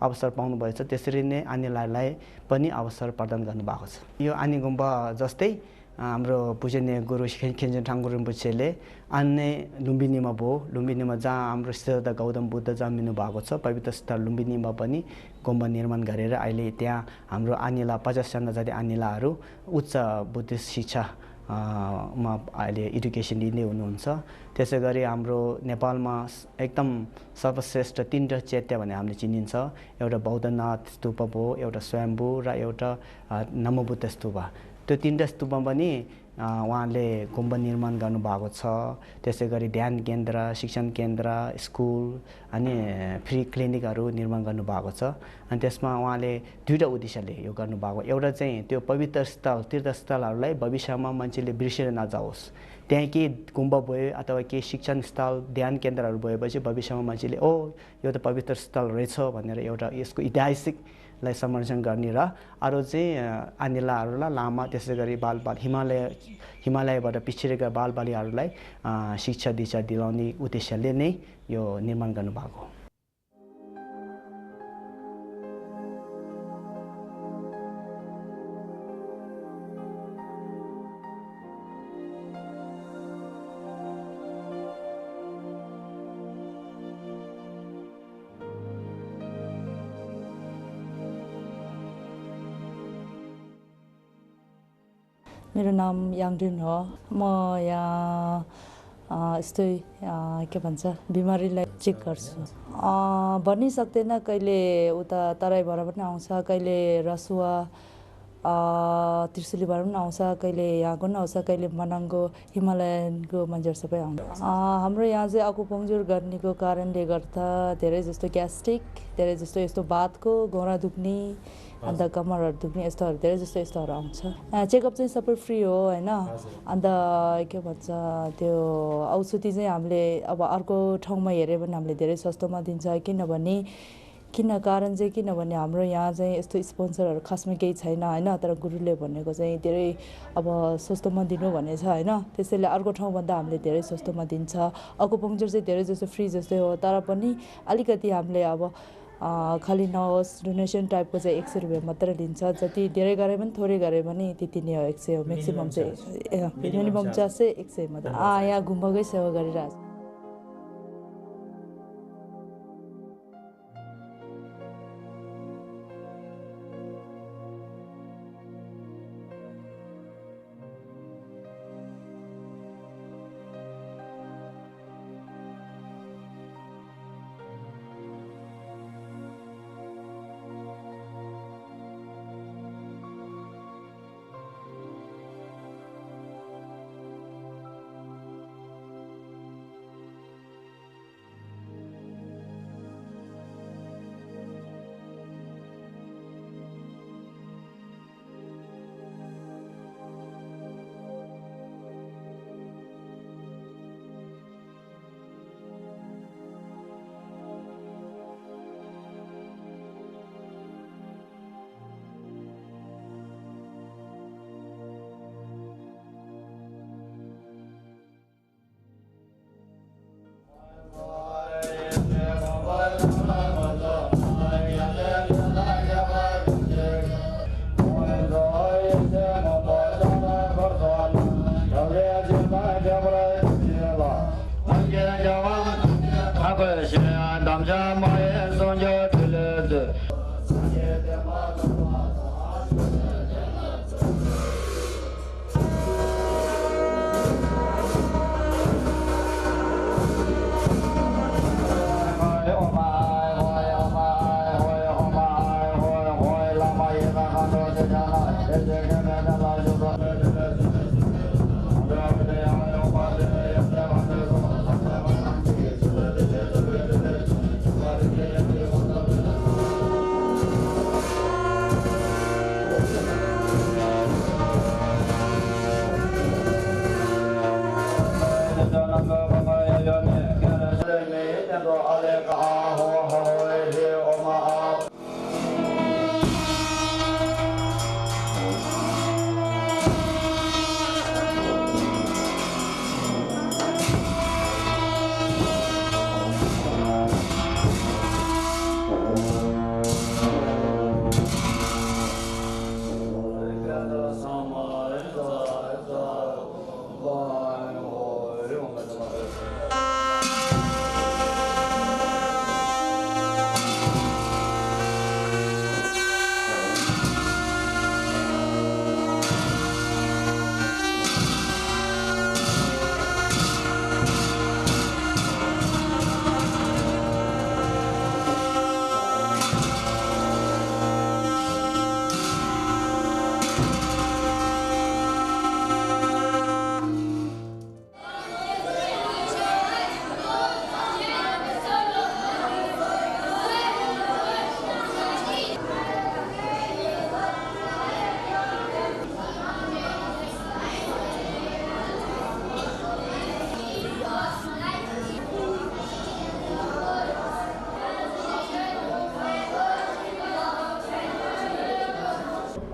अवसर पाउनुभएछ त्यसरी नै आनेलाई पनि अवसर प्रदान गर्नुभएको छ। यो आने गुम्बा जस्तै हाम्रो पूजनीय गुरु खेञ्चेन थाङ्गु रिम्पोछेले अन्य लुम्बिनीमा भयो, लुम्बिनीमा जहाँ हाम्रो सिद्धार्थ गौतम बुद्ध जन्मिनु भएको छ पवित्र स्थल लुम्बिनीमा पनि गुम्बा निर्माण गरेर अहिले त्यहाँ हाम्रो आनिला 50जना जति आनिलाहरू उच्च बुद्धिस्ट शिक्षा मा अहिले एडुकेसन लिँदै हुनुहुन्छ। त्यसै गरी हाम्रो नेपालमा एकदम सर्वश्रेष्ठ 3 चैत्य भने हामीले चिनिन्छ। एउटा बौद्धनाथ स्तूप भयो, एउटा स्वयम्भू र एउटा नमोबुद्ध स्तूप। त्यो 3 स्तूपमा पनि उहाँले गुम्बा निर्माण गर्नुभएको छ। त्यसै गरी ध्यान केन्द्र, शिक्षण केन्द्र, स्कुल अनि फ्री क्लिनिकहरू निर्माण गर्नुभएको छ। अनि त्यसमा उहाँले 2टा उद्देश्यले यो गर्नुभएको। एउटा चाहिँ त्यो पवित्र स्थल तीर्थस्थलहरूलाई भविष्यमा मान्छेले बिर्सेर नजाओस्। त्यहाँ केही गुम्बा भयो अथवा केही शिक्षण स्थल ध्यान केन्द्रहरू भएपछि भविष्यमा मान्छेले यो त पवित्र स्थल रहेछ भनेर एउटा यसको ऐतिहासिकलाई संरक्षण गर्ने र अरू चाहिँ आनिलाहरूलाई लामा त्यसै गरी हिमालयबाट पिछडिएका बालबालिकाहरूलाई शिक्षा दीक्षा दिलाउने उद्देश्यले नै यो निर्माण गर्नुभएको। मेरो नाम याङदिन हो। म यहाँ यस्तै के भन्छ बिमारीलाई चेक गर्छु। भन्नै सक्दैन, कहिले उता तराईबाट पनि आउँछ, कहिले रसुवा त्रिशुलीबाट पनि आउँछ, कहिले यहाँको पनि आउँछ, कहिले मनाङको हिमालयनको मान्छेहरू सबै आउँछ। हाम्रो यहाँ चाहिँ आकुपङ्क्चर गर्नेको कारणले गर्दा धेरै जस्तो ग्यास्ट्रिक, धेरै जस्तो यस्तो बातको घोडा दुख्ने अन्त कमरहरू दुख्ने यस्तोहरू धेरै जस्तो यस्तोहरू आउँछ। चेकअप चाहिँ सबै फ्री हो होइन। अन्त के भन्छ त्यो औषधि चाहिँ हामीले अब अर्को ठाउँमा हेऱ्यो भने हामीले धेरै सस्तोमा दिन्छ। किनभने हाम्रो यहाँ चाहिँ यस्तो स्पोन्सरहरू खासमा केही छैन होइन। तर गुरुले भनेको चाहिँ धेरै अब सस्तोमा दिनु भनेछ होइन। त्यसैले अर्को ठाउँभन्दा हामीले धेरै सस्तोमा दिन्छ। आकुपङ्क्चर चाहिँ धेरै जस्तो फ्री जस्तै हो, तर पनि अलिकति हामीले अब खालि नहोस् डोनेसन टाइपको चाहिँ 100 रुपियाँ मात्र लिन्छ। जति धेरै गरे पनि थोरै गरे पनि त्यति नै हो, 100 हो। म्याक्सिमम् चाहिँ मिनिमम चाहिँ 100 मात्र। यहाँ गुम्बाकै सेवा गरिरहेको छ।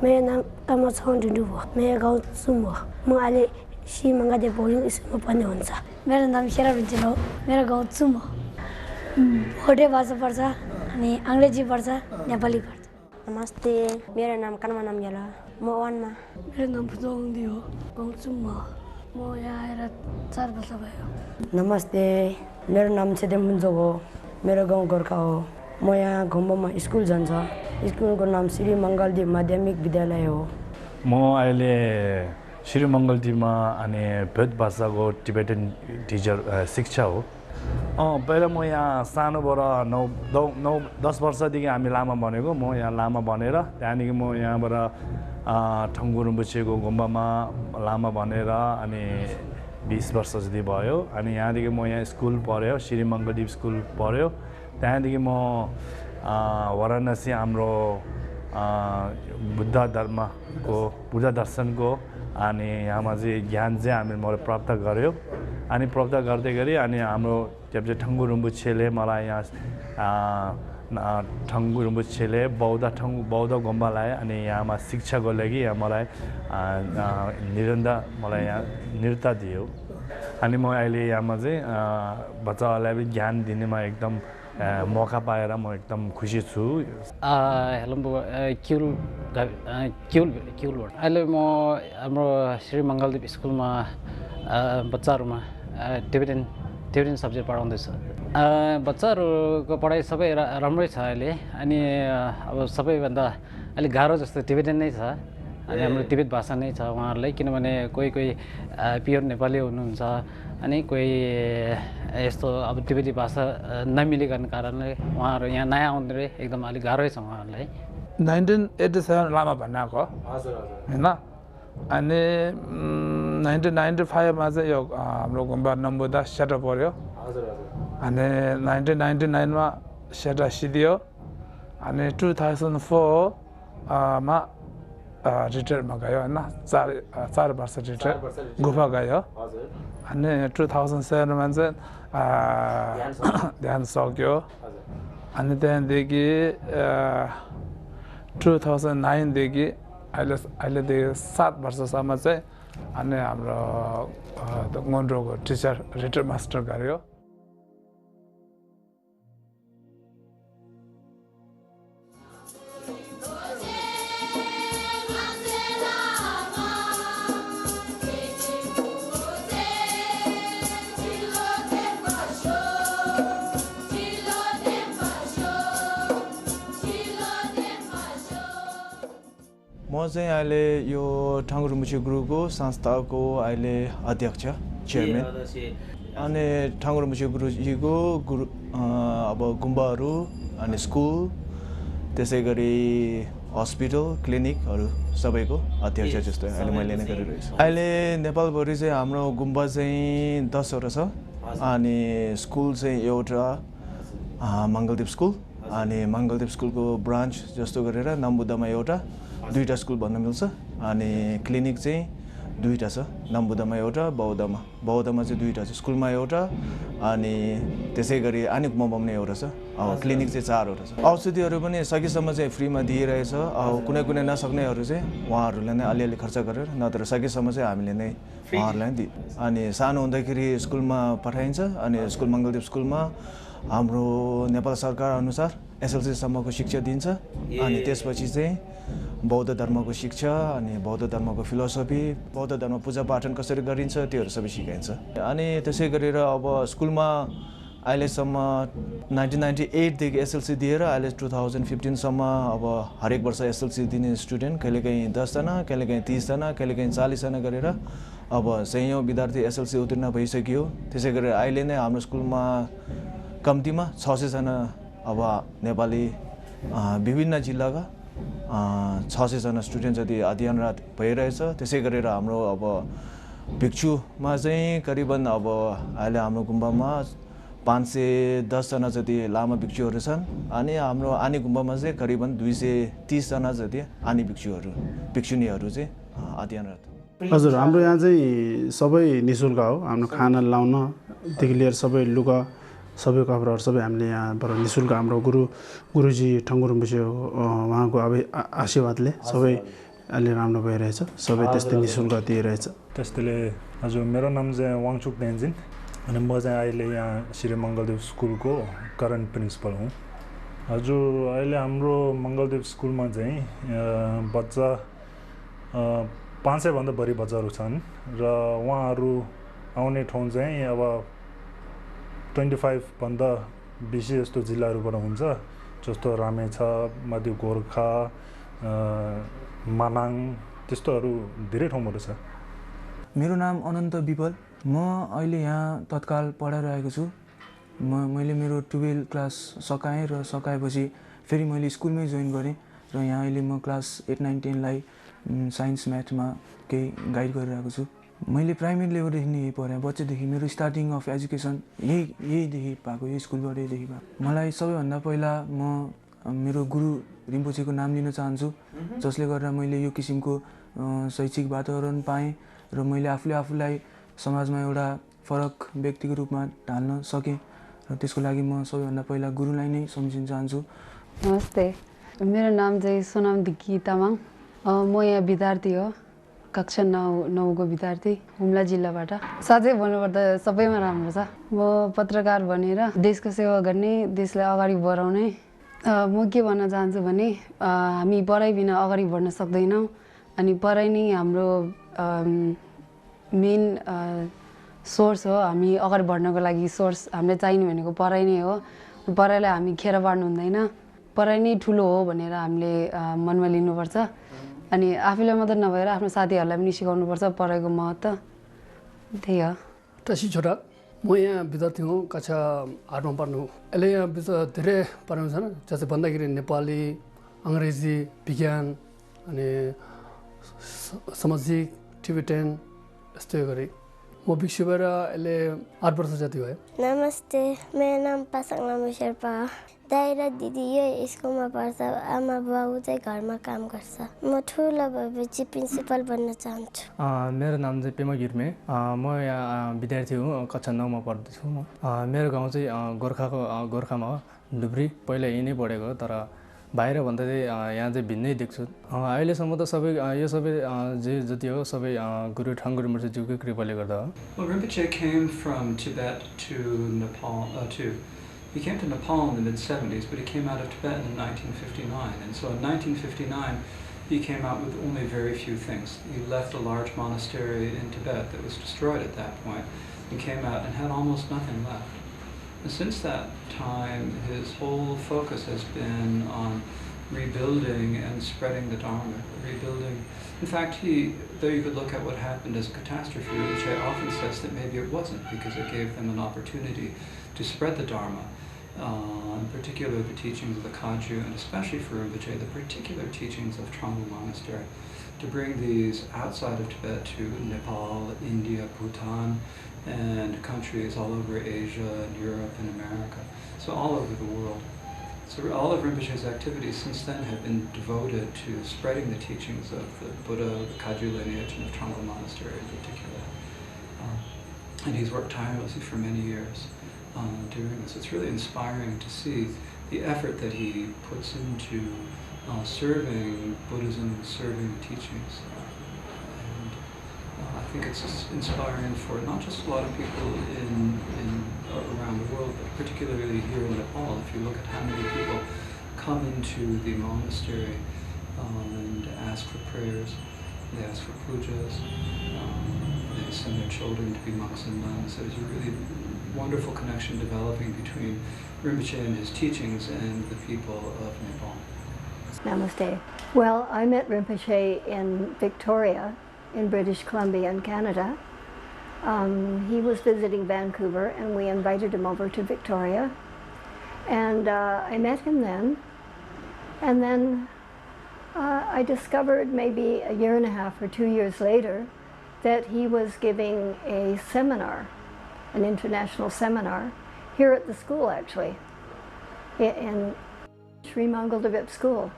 मेरो नाम कामाछौँ डुडु हो। मेरो गाउँ सुम हो। म अहिले श्री मङ्गलदेव बोर्डिङ स्कुलमा पढ्ने हुन्छ। मेरो नाम शेरा रुन्चेन हो। मेरो गाउँ सुम हो। भोटे भाषा पढ्छ अनि अङ्ग्रेजी पढ्छ, नेपाली पढ्छ। नमस्ते, मेरो नाम कर्म नाम गेल। म 1 मा। मेरो नाम फुजोङदी हो। गाउँ सुम हो। म यहाँ आएर 4 वर्ष भयो। नमस्ते, मेरो नाम छेदेम मुन्जोक हो। मेरो गाउँ गोर्खा हो। म यहाँ घुम्बमा स्कुल जान्छ। स्कुलको नाम श्री मङ्गलदेव माध्यमिक विद्यालय हो। म अहिले श्री मङ्गलदेवमा अनि भेद भाषाको टिबेटन टिचर शिक्षा हो। पहिला म यहाँ सानोबाट 9-10 वर्षदेखि हामी लामा बनेको। म यहाँ लामा बनेर त्यहाँदेखि म यहाँबाट ठङ्गु रिम्पोछेको गुम्बामा लामा बनेर अनि 20 वर्ष जति भयो। अनि यहाँदेखि म यहाँ स्कुल पढ्यो, श्री मङ्गलदेव स्कुल पढ्यो। त्यहाँदेखि म वाराणसी हाम्रो बुद्ध दर्शनको अनि यहाँमा चाहिँ ज्ञान चाहिँ हामीले प्राप्त गऱ्यो। अनि प्राप्त गर्दै गरी अनि हाम्रो ठङ्गु रिम्पोछेले मलाई यहाँ ठङ्गु रिम्पोछेले बौद्ध गुम्बा ल्याए। अनि यहाँमा शिक्षाको लागि यहाँ मलाई निरन्तर मलाई यहाँ निर्ता दियो। अनि म अहिले यहाँमा चाहिँ बच्चाहरूलाई पनि ज्ञान दिनेमा एकदम मौका पाएर म एकदम खुसी छु। हेलो क्युलबाट अहिले म हाम्रो श्री मङ्गलदेव स्कुलमा बच्चाहरूमा टिबेटन सब्जेक्ट पढाउँदैछु। बच्चाहरूको पढाइ सबै राम्रै छ अहिले। अनि अब सबैभन्दा अलिक गाह्रो जस्तो टिबेटन नै छ। अनि हाम्रो तिब्बत भाषा नै छ उहाँहरूलाई, किनभने कोही प्योर नेपाली हुनुहुन्छ अनि कोही यस्तो अब तिब्बती भाषा नमिलेको कारणले उहाँहरू यहाँ नयाँ आउने एकदम अलिक गाह्रै छ उहाँहरूलाई। 1987 लामा भन्ने आएको होइन। अनि 1995 मा चाहिँ यो हाम्रो गुम्बा नम्बुदा सेटअप पर्यो। अनि 1999 मा सेटअप सिधियो। अनि 2004 मा रिटायरमा गयो होइन। 4 वर्ष रिटायर गुफा गयो। अनि 2007 मा चाहिँ ध्यान सक्यो। अनि त्यहाँदेखि 2009 देखि अहिलेदेखि 7 वर्षसम्म चाहिँ अनि हाम्रो गोन्ड्रोको टिचर रिटायर मास्टर गर्यो। म चाहिँ अहिले यो ठङ्गु रिम्पोछे गुरुको संस्थाको अहिले अध्यक्ष चेयरम्यान। अनि ठङ्गु रिम्पोछे गुरुजीको अब गुम्बाहरू अनि स्कुल त्यसै गरी हस्पिटल क्लिनिकहरू सबैको अध्यक्ष जस्तो अहिले मैले नै गरिरहेछु। अहिले नेपालभरि चाहिँ हाम्रो गुम्बा चाहिँ 10 वटा छ। अनि स्कुल चाहिँ एउटा मङ्गलदेव स्कुल। अनि मङ्गलदेव स्कुलको ब्रान्च जस्तो गरेर नम्बुदामा एउटा 2टा स्कुल भन्न मिल्छ। अनि क्लिनिक चाहिँ 2टा छ, नम्बुदामा एउटा, बौद्धमा चाहिँ 2टा छ। स्कुलमा एउटा अनि त्यसै गरी आनी गुम्बामा पनि एउटा छ। अब क्लिनिक चाहिँ 4वटा छ। औषधिहरू पनि सकेसम्म चाहिँ फ्रीमा दिइरहेछ। अब कुनै नसक्नेहरू चाहिँ उहाँहरूलाई नै अलिअलि खर्च गरेर, नत्र सकेसम्म चाहिँ हामीले नै उहाँहरूलाई दिइ। अनि सानो हुँदाखेरि स्कुलमा पठाइन्छ। अनि स्कुल मङ्गलदेव स्कुलमा हाम्रो नेपाल सरकार अनुसार एसएलसीसम्मको शिक्षा दिन्छ। अनि त्यसपछि चाहिँ बौद्ध धर्मको शिक्षा अनि बौद्ध धर्मको फिलोसफी, बौद्ध धर्म पूजा पाठन कसरी गरिन्छ त्योहरू सबै सिकाइन्छ। अनि त्यसै गरेर अब स्कुलमा अहिलेसम्म 1998 देखि एसएलसी दिएर अहिले 2015सम्म अब हरेक वर्ष एसएलसी दिने स्टुडेन्ट कहिलेकाहीँ 10 जना, कहिलेकाहीँ 30 जना, कहिलेकाहीँ 40 जना गरेर अब 100औं विद्यार्थी एसएलसी उत्तीर्ण भइसक्यो। त्यसै गरेर अहिले नै हाम्रो स्कुलमा कम्तीमा 600 जना अब नेपाली विभिन्न जिल्लाका 600 जना स्टुडेन्ट जति अध्ययनरत भइरहेछ। त्यसै गरेर हाम्रो अब भिक्षुमा चाहिँ करिबन अब अहिले हाम्रो गुम्बामा 510 जना जति लामा भिक्षुहरू छन्। अनि हाम्रो आनी गुम्बामा चाहिँ करिबन 230 जना जति आनी भिक्षुनीहरू चाहिँ अध्ययनरत। हजुर, हाम्रो यहाँ चाहिँ सबै निःशुल्क हो। हाम्रो खाना लाउनदेखि लिएर सबै लुगा सबै कपडाहरू सबै हामीले यहाँबाट निःशुल्क हाम्रो गुरुजी ठङ्गु रिम्पोछे उहाँको अब आशीर्वादले सबै अलि राम्रो भइरहेछ सबै त्यस्तै निःशुल्क दिइरहेछ त्यस्तैले हजुर मेरो नाम चाहिँ वाङचुक देन्जिन अनि म चाहिँ अहिले यहाँ श्री मङ्गलदेव स्कुलको करेन्ट प्रिन्सिपल हुँ हजुर अहिले हाम्रो मङ्गलदेव स्कुलमा चाहिँ बच्चा 500 भन्दा बढी बच्चाहरू छन् र उहाँहरू आउने ठाउँ चाहिँ अब 25 भन्दा बेसी जस्तो जिल्लाहरूबाट हुन्छ जस्तो रामेछाप मध्य गोर्खा मनाङ त्यस्तोहरू धेरै ठाउँबाट छ मेरो नाम अनन्त विपल म अहिले यहाँ तत्काल पढाइरहेको छु मैले मेरो 12 क्लास सकाएँ र सकाएपछि फेरि मैले स्कुलमै जोइन गरेँ र यहाँ अहिले म क्लास 8, 9, 10 लाई साइन्स म्याथमा केही गाइड गरिरहेको छु मैले प्राइमेरी लेभलदेखि नै यही पढेँ बच्चादेखि मेरो स्टार्टिङ अफ एजुकेसन यहीदेखि पाएको यही स्कुलबाटैदेखि पाएको मलाई सबैभन्दा पहिला म मेरो गुरु रिम्पोछेको नाम लिन चाहन्छु जसले गर्दा मैले यो किसिमको शैक्षिक वातावरण पाएँ र मैले आफूलाई समाजमा एउटा फरक व्यक्तिको रूपमा ढाल्न सकेँ र त्यसको लागि म सबैभन्दा पहिला गुरुलाई नै सम्झिन चाहन्छु नमस्ते मेरो नाम चाहिँ सोनाम दिक्की तामाङ म यहाँ विद्यार्थी हो कक्षा 9 को विद्यार्थी हुम्ला जिल्लाबाट साँच्चै भन्नुपर्दा सबैमा राम्रो छ म पत्रकार बनेर देशको सेवा गर्ने देशलाई अगाडि बढाउने म के भन्न चाहन्छु भने हामी पढाइ बिना अगाडि बढ्न सक्दैनौँ अनि पढाइ नै हाम्रो मेन सोर्स हो हामी अगाडि बढ्नको लागि सोर्स हामीलाई चाहिने भनेको पढाइ नै हो पढाइलाई हामी खेर पार्नु हुँदैन पढाइ नै ठुलो हो भनेर हामीले मनमा लिनुपर्छ अनि आफूलाई मात्र नभएर आफ्नो साथीहरूलाई पनि सिकाउनुपर्छ पढाइको महत्त्व त्यही हो टसी छोरा म यहाँ विद्यार्थी हुँ कक्षा 8 मा पढ्नु अहिले यहाँ धेरै पढाउनु छन् जस्तै भन्दाखेरि नेपाली अङ्ग्रेजी विज्ञान अनि सामाजिक टिबेटन यस्तै गरी म भिक्षु भएर अहिले 8 वर्ष जति भयो नमस्ते मेरो नाम पासाङ लामा शेर्पा दाइ र दिदी यो स्कुलमा पढ्छ आमा बाउ चाहिँ घरमा काम गर्छ म ठुलो भएपछि प्रिन्सिपल बन्न चाहन्छु मेरो नाम चाहिँ पेमा गिर्मे म यहाँ विद्यार्थी हुँ कक्षा 9 मा पढ्दैछु म मेरो गाउँ चाहिँ गोर्खामा हो डुब्री पहिला यही नै पढेको तर बाहिर भन्दा चाहिँ यहाँ चाहिँ भिन्नै देख्छु अहिलेसम्म त सबै यो सबै जति हो सबै गुरु ठाङ्गु रिम्पोछे ज्यूकै कृपाले गर्दा हो Rinpoche came from Tibet to Nepal He came to Nepal in the mid-70s, but he came out of Tibet in 1959. And so in 1959, he came out with only very few things. He left a large monastery in Tibet that was destroyed at that point, and came out and had almost nothing left. And since that time, his whole focus has been on rebuilding and spreading the Dharma, rebuilding. In fact, though you could look at what happened as a catastrophe, Rinpoche often says that maybe it wasn't, because it gave them an opportunity to spread the Dharma. In particular the teachings of the Kagyu, and especially for Rinpoche, the particular teachings of Thrangu monastery, to bring these outside of Tibet to Nepal, India, Bhutan, and countries all over Asia and Europe and America, so all over the world. So all of Rinpoche's activities since then have been devoted to spreading the teachings of the Buddha, the Kagyu lineage, and of Thrangu monastery in particular. And he's worked tirelessly for many years doing this. It's really inspiring to see the effort that he puts into serving Buddhism, serving the teachings. And I think it's inspiring for not just a lot of people around the world, but particularly here in Nepal. If you look at how many people come into the monastery and ask for prayers, they ask for pujas, they send their children to be monks and nuns. So there's a really wonderful connection developing between Rinpoche and his teachings and the people of Nepal. Namaste. Well, I met Rinpoche in Victoria, in British Columbia in Canada. He was visiting Vancouver and we invited him over to Victoria. And I met him then. And then I discovered maybe a year and a half or 2 years later that he was giving a seminar, an international seminar, here at the school actually, in Sri Mangaladip School,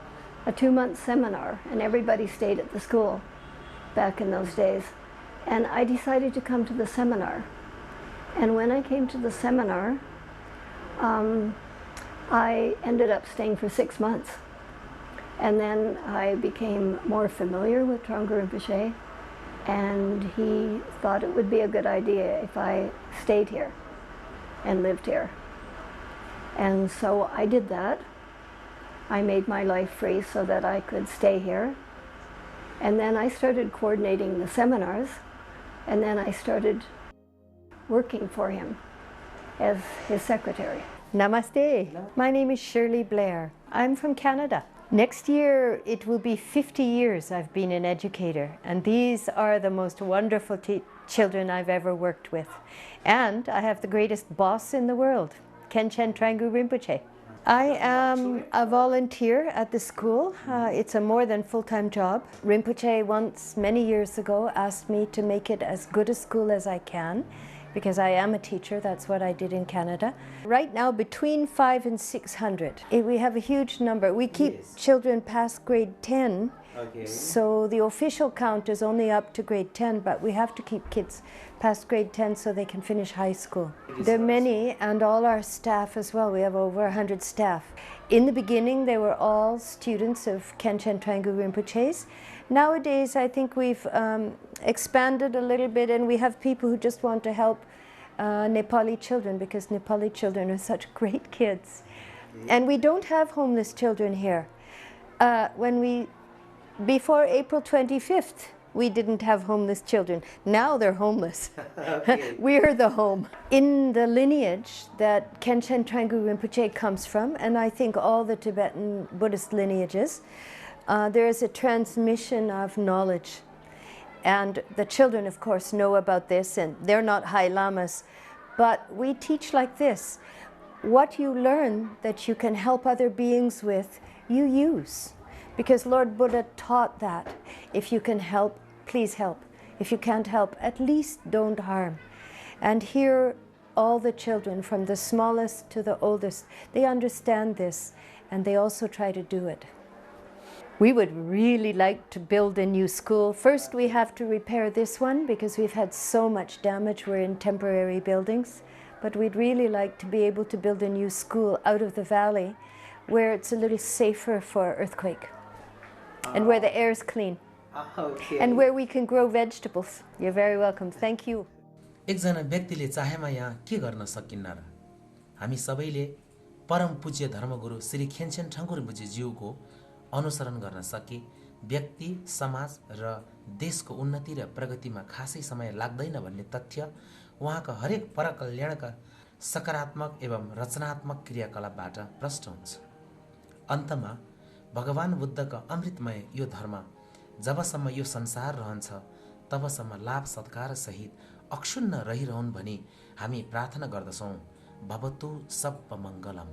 a 2-month seminar, and everybody stayed at the school back in those days. And I decided to come to the seminar. And when I came to the seminar, I ended up staying for 6 months. And then I became more familiar with Thrangu Rinpoche, and he thought it would be a good idea if I stayed here and lived here. And so I did that. I made my life free so that I could stay here. And then I started coordinating the seminars, and then I started working for him as his secretary. Namaste. My name is Shirley Blair. I'm from Canada. Next year, it will be 50 years I've been an educator, and these are the most wonderful children I've ever worked with. And I have the greatest boss in the world, Khenchen Thrangu Rinpoche. I am a volunteer at the school. It's a more than full-time job. Rinpoche once, many years ago, asked me to make it as good a school as I can, because I am a teacher. That's what I did in Canada. Right now, between 500 and 600. We have a huge number. We keep children past grade 10. So the official count is only up to grade 10, but we have to keep kids past grade 10 so they can finish high school. There are many, and all our staff as well. We have over 100 staff. In the beginning, they were all students of Khenchen Thrangu Rinpoche's. Nowadays, I think we've expanded a little bit, and we have people who just want to help Nepali children, because Nepali children are such great kids. And we don't have homeless children here. Before April 25th, we didn't have homeless children. Now they're homeless. We're the home. In the lineage that Khenchen Thrangu Rinpoche comes from, and I think all the Tibetan Buddhist lineages, there is a transmission of knowledge. And the children, of course, know about this, and they're not high lamas, but we teach like this. What you learn that you can help other beings with, you use. Because Lord Buddha taught that. If you can help, please help. If you can't help, at least don't harm. And here, all the children, from the smallest to the oldest, they understand this, and they also try to do it. We would really like to build a new school. First, we have to repair this one, because we've had so much damage. We're in temporary buildings. But we'd really like to be able to build a new school out of the valley, where it's a little safer for earthquake. And where the air is clean. And where we can grow vegetables. You're very welcome. Thank you. एकजना व्यक्तिले चाहेमा यहाँ के गर्न सकिन्न र? हामी सबैले परम पूज्य धर्मगुरु श्री खेन्चेन ठङ्गु रिम्पोचे ज्यूको अनुसरण गर्न सके व्यक्ति, समाज र देशको उन्नति र प्रगतिमा खासै समय लाग्दैन भन्ने तथ्य उहाँका हरेक परकल्याणका सकारात्मक एवं रचनात्मक क्रियाकलापबाट प्रष्ट हुन्छ। अन्तमा भगवान बुद्धका अमृतमय यो धर्म जबसम्म यो संसार रहन्छ तबसम्म लाभ सत्कार सहित अक्षुण्ण रहिरहन् भनी हामी प्रार्थना गर्दछौं। भवतु सब्ब मङ्गलम।